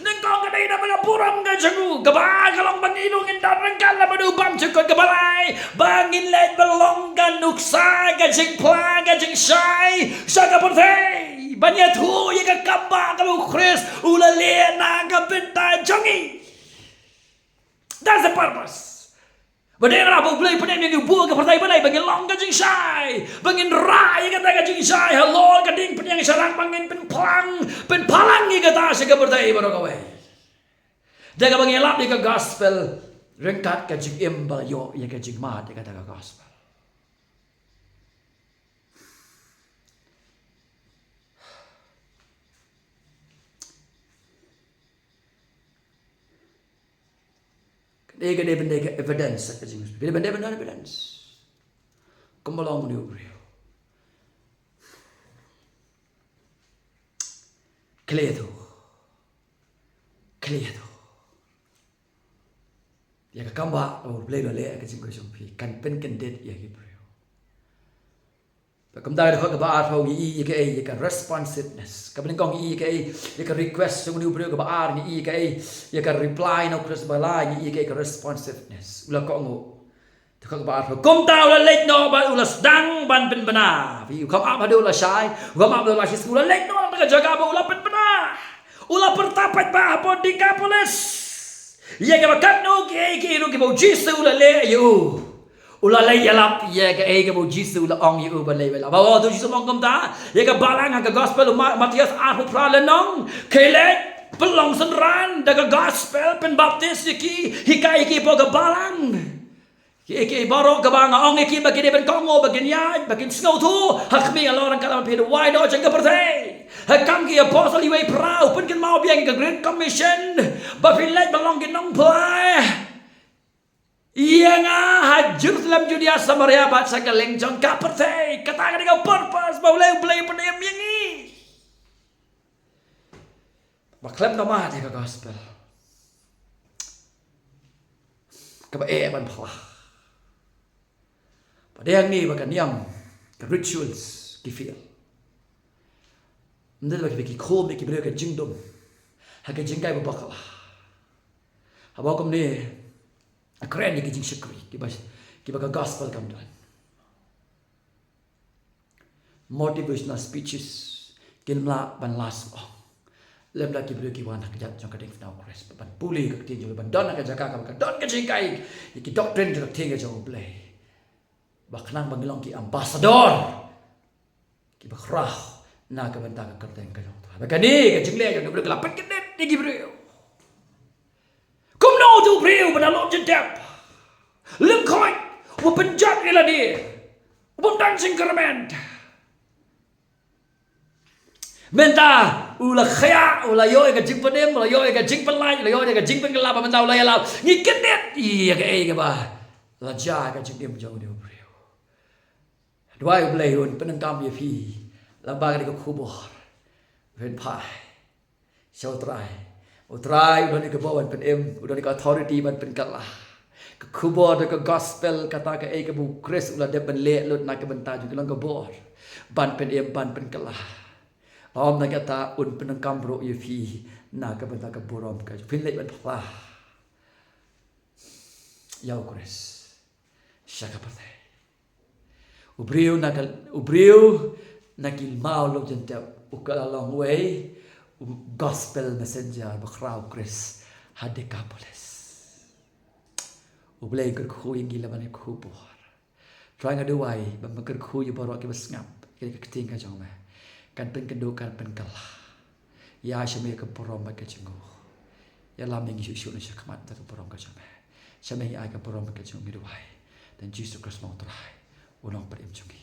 Nyngkong ka dei namar ka burom ka jong u, kaba ar ka long ba ngi ruh ngin don ryngkat lem bad u bymjukut, kaba lai ba ngin leit ban long ka nuksa ka jingphla ka jingshai sha ka pyrthei, ban ïathuh ïa ka kam ba ka u Khrist u la leh na ka bynta jong ngi. That's the purpose. Ba dei na ba u Blei u pynim ïa ngi, u buh ka pyrthei ba dei ba ngin long ka jingshai, ba ngin rah ïa kata ka jingshai halor ka diengphniang sharak, ba ngin pynplang, pynplang ïa kata sha ka pyrthei baroh kawei. Da kaba ngin ïalap ïa ka gospel ryngkat ka jingim ba la ïoh ïa ka jingmad ïa kata ka gospel. Ka dei, ka dei ban dei ka evidence ka jing, ka dei ban dei ban dei evidence. Kumba long une u briew. Khie leit to. Khie leit to. Ïa ka kam ba u Blei u la leh ha ka jingim ka jong phi kan pynkyndit ïa ki briew. Bad kumta ka dkhot kaba arphew ngi ïohi ïa kaei, ïa ka responsiveness. Kaba nyngkong ngi ïohi ïa kaei, ïa ka request jong une u briew, kaba ar ngi ïohi ïa kaei, ïa ka reply na u Khrist, ba lai ngi ïohi ïa kaei, ka responsiveness. U la kohnguh. Dkhot kaba arphew. Kumta u la leit noh bad u la sdang ban pynbna. Phi, u kham ap haduh u la shai, u kham ap haduh u la shai, u la leit noh na ka jaka ba u la pynbna. U la pyrta paidbah hapoh Dekapolis ïa kaba katno kiei kiei ruh kiba u Jisu u la leh ïa u. U la leit ïalap ïa kaei kaba u Jisu u la ong ïa u ban leit ïalap. Haba u Jisu u ong kumta ïa ka balang ha ka gospel u Ma-, Mathaios arphew phra lynnong, khie leit pynlong synran da ka gospel, pynbaptis ïa ki, hikai ïa ki hapoh ka balang. Kiei kiei baroh kaba nga ong ïa ki ba ki dei ban kohnguh, ba kin ïaid, ba kin sngewthuh ha khmih, halor ryngkat lem bad phi, duwai noh jong ka pyrthei. Ha Kam ki Apostol wei phra u pynkynmaw biang ïa ka Great Commission, ba phin leit ban long ki nongphla ïa nga ha Jerusalem, Judea, Samaria bad sha kylleng jong ka pyrthei. Kata ka dei ka purpose ba u Blei, u Blei u pynim ïa ngi. Ba khlem da mad ïa ka gospel, kaba eh ban phla. Ba dei hangne ba ka niam, ka rituals ki fail. Ym dei ba ki, ki khum ïa ki briew ka jingdum ha ka jinghikai ba bakla. Haba kumne, kren ïa ki jingshakri kiba, kiba ka gospel kam don. Motivational speeches kin mla ban last long. Lem da ki briew ki wan ha ka jait jong ka diengphna u Khrist ban pule ka ktien jong u Blei, ban don ha ka jaka kaba ka don ka jinghikai ïa ki doctrine jong ka ktien ka jong u Blei. Ba khnang ba ngi long ki ambassador kiba khraw na ka bynta ka kyrteng ka jong u Trai. Ba kane ka jingleh jong u Blei ka la pynkyndiat ïa ki briew. Kumno uto u briew ba na lum jingtep, lyngkhoit, uba pynjot ïa lade, uba ym don jingkyrmen. Mynta u la khia, u la ïoh ïa ka jingpynim, u la ïoh ïa ka jingpynlait, u la ïoh ïa ka jingpynkylla, ba mynta u la ïalap. Ngi kyndit ïa kaei kaba la jia ha ka jingim jong une u briew. Duwai U Blei un pyndonkam ïa phi lyngba kane ka khubor. Phin phai sha U Trai. U Trai u don ïa ka bor ban pynim, u don ïa ka authority ban pynkylla. Ka khubor da ka gospel kata kaei kaba u Khrist u la dep ban leh lut na ka bynta jong ki long ka bor ban pynim, ban pynkylla. Ym na kata, un pyndonkam ruh ïa phi na ka bynta ka burom ka jong phin leit ban phla ïa u Khrist sha ka pyrthei. U briew na ka, u briew na ki maw lum jingtep u ka la long uwei u gospel messenger ba khraw u Khrist ha Decapolis. U Blei kyrkhu ïa ngi lyngba kane ka khubor. Trai, nga duwai ba me kyrkhu ïa baroh kiba sngap ïa ka ktien ka jong me. Kan pynkynduh, kan pynkylla. Ïa sha me ka burom bad ka jong u. Ïalam ïa ngi shuh shuh na shakhmat da ka burom ka jong me. Sha me ngi ai ka burom bad ka jong u, ngi duwai da U Jisu Khrist u Trai, u nongpynim jong ngi.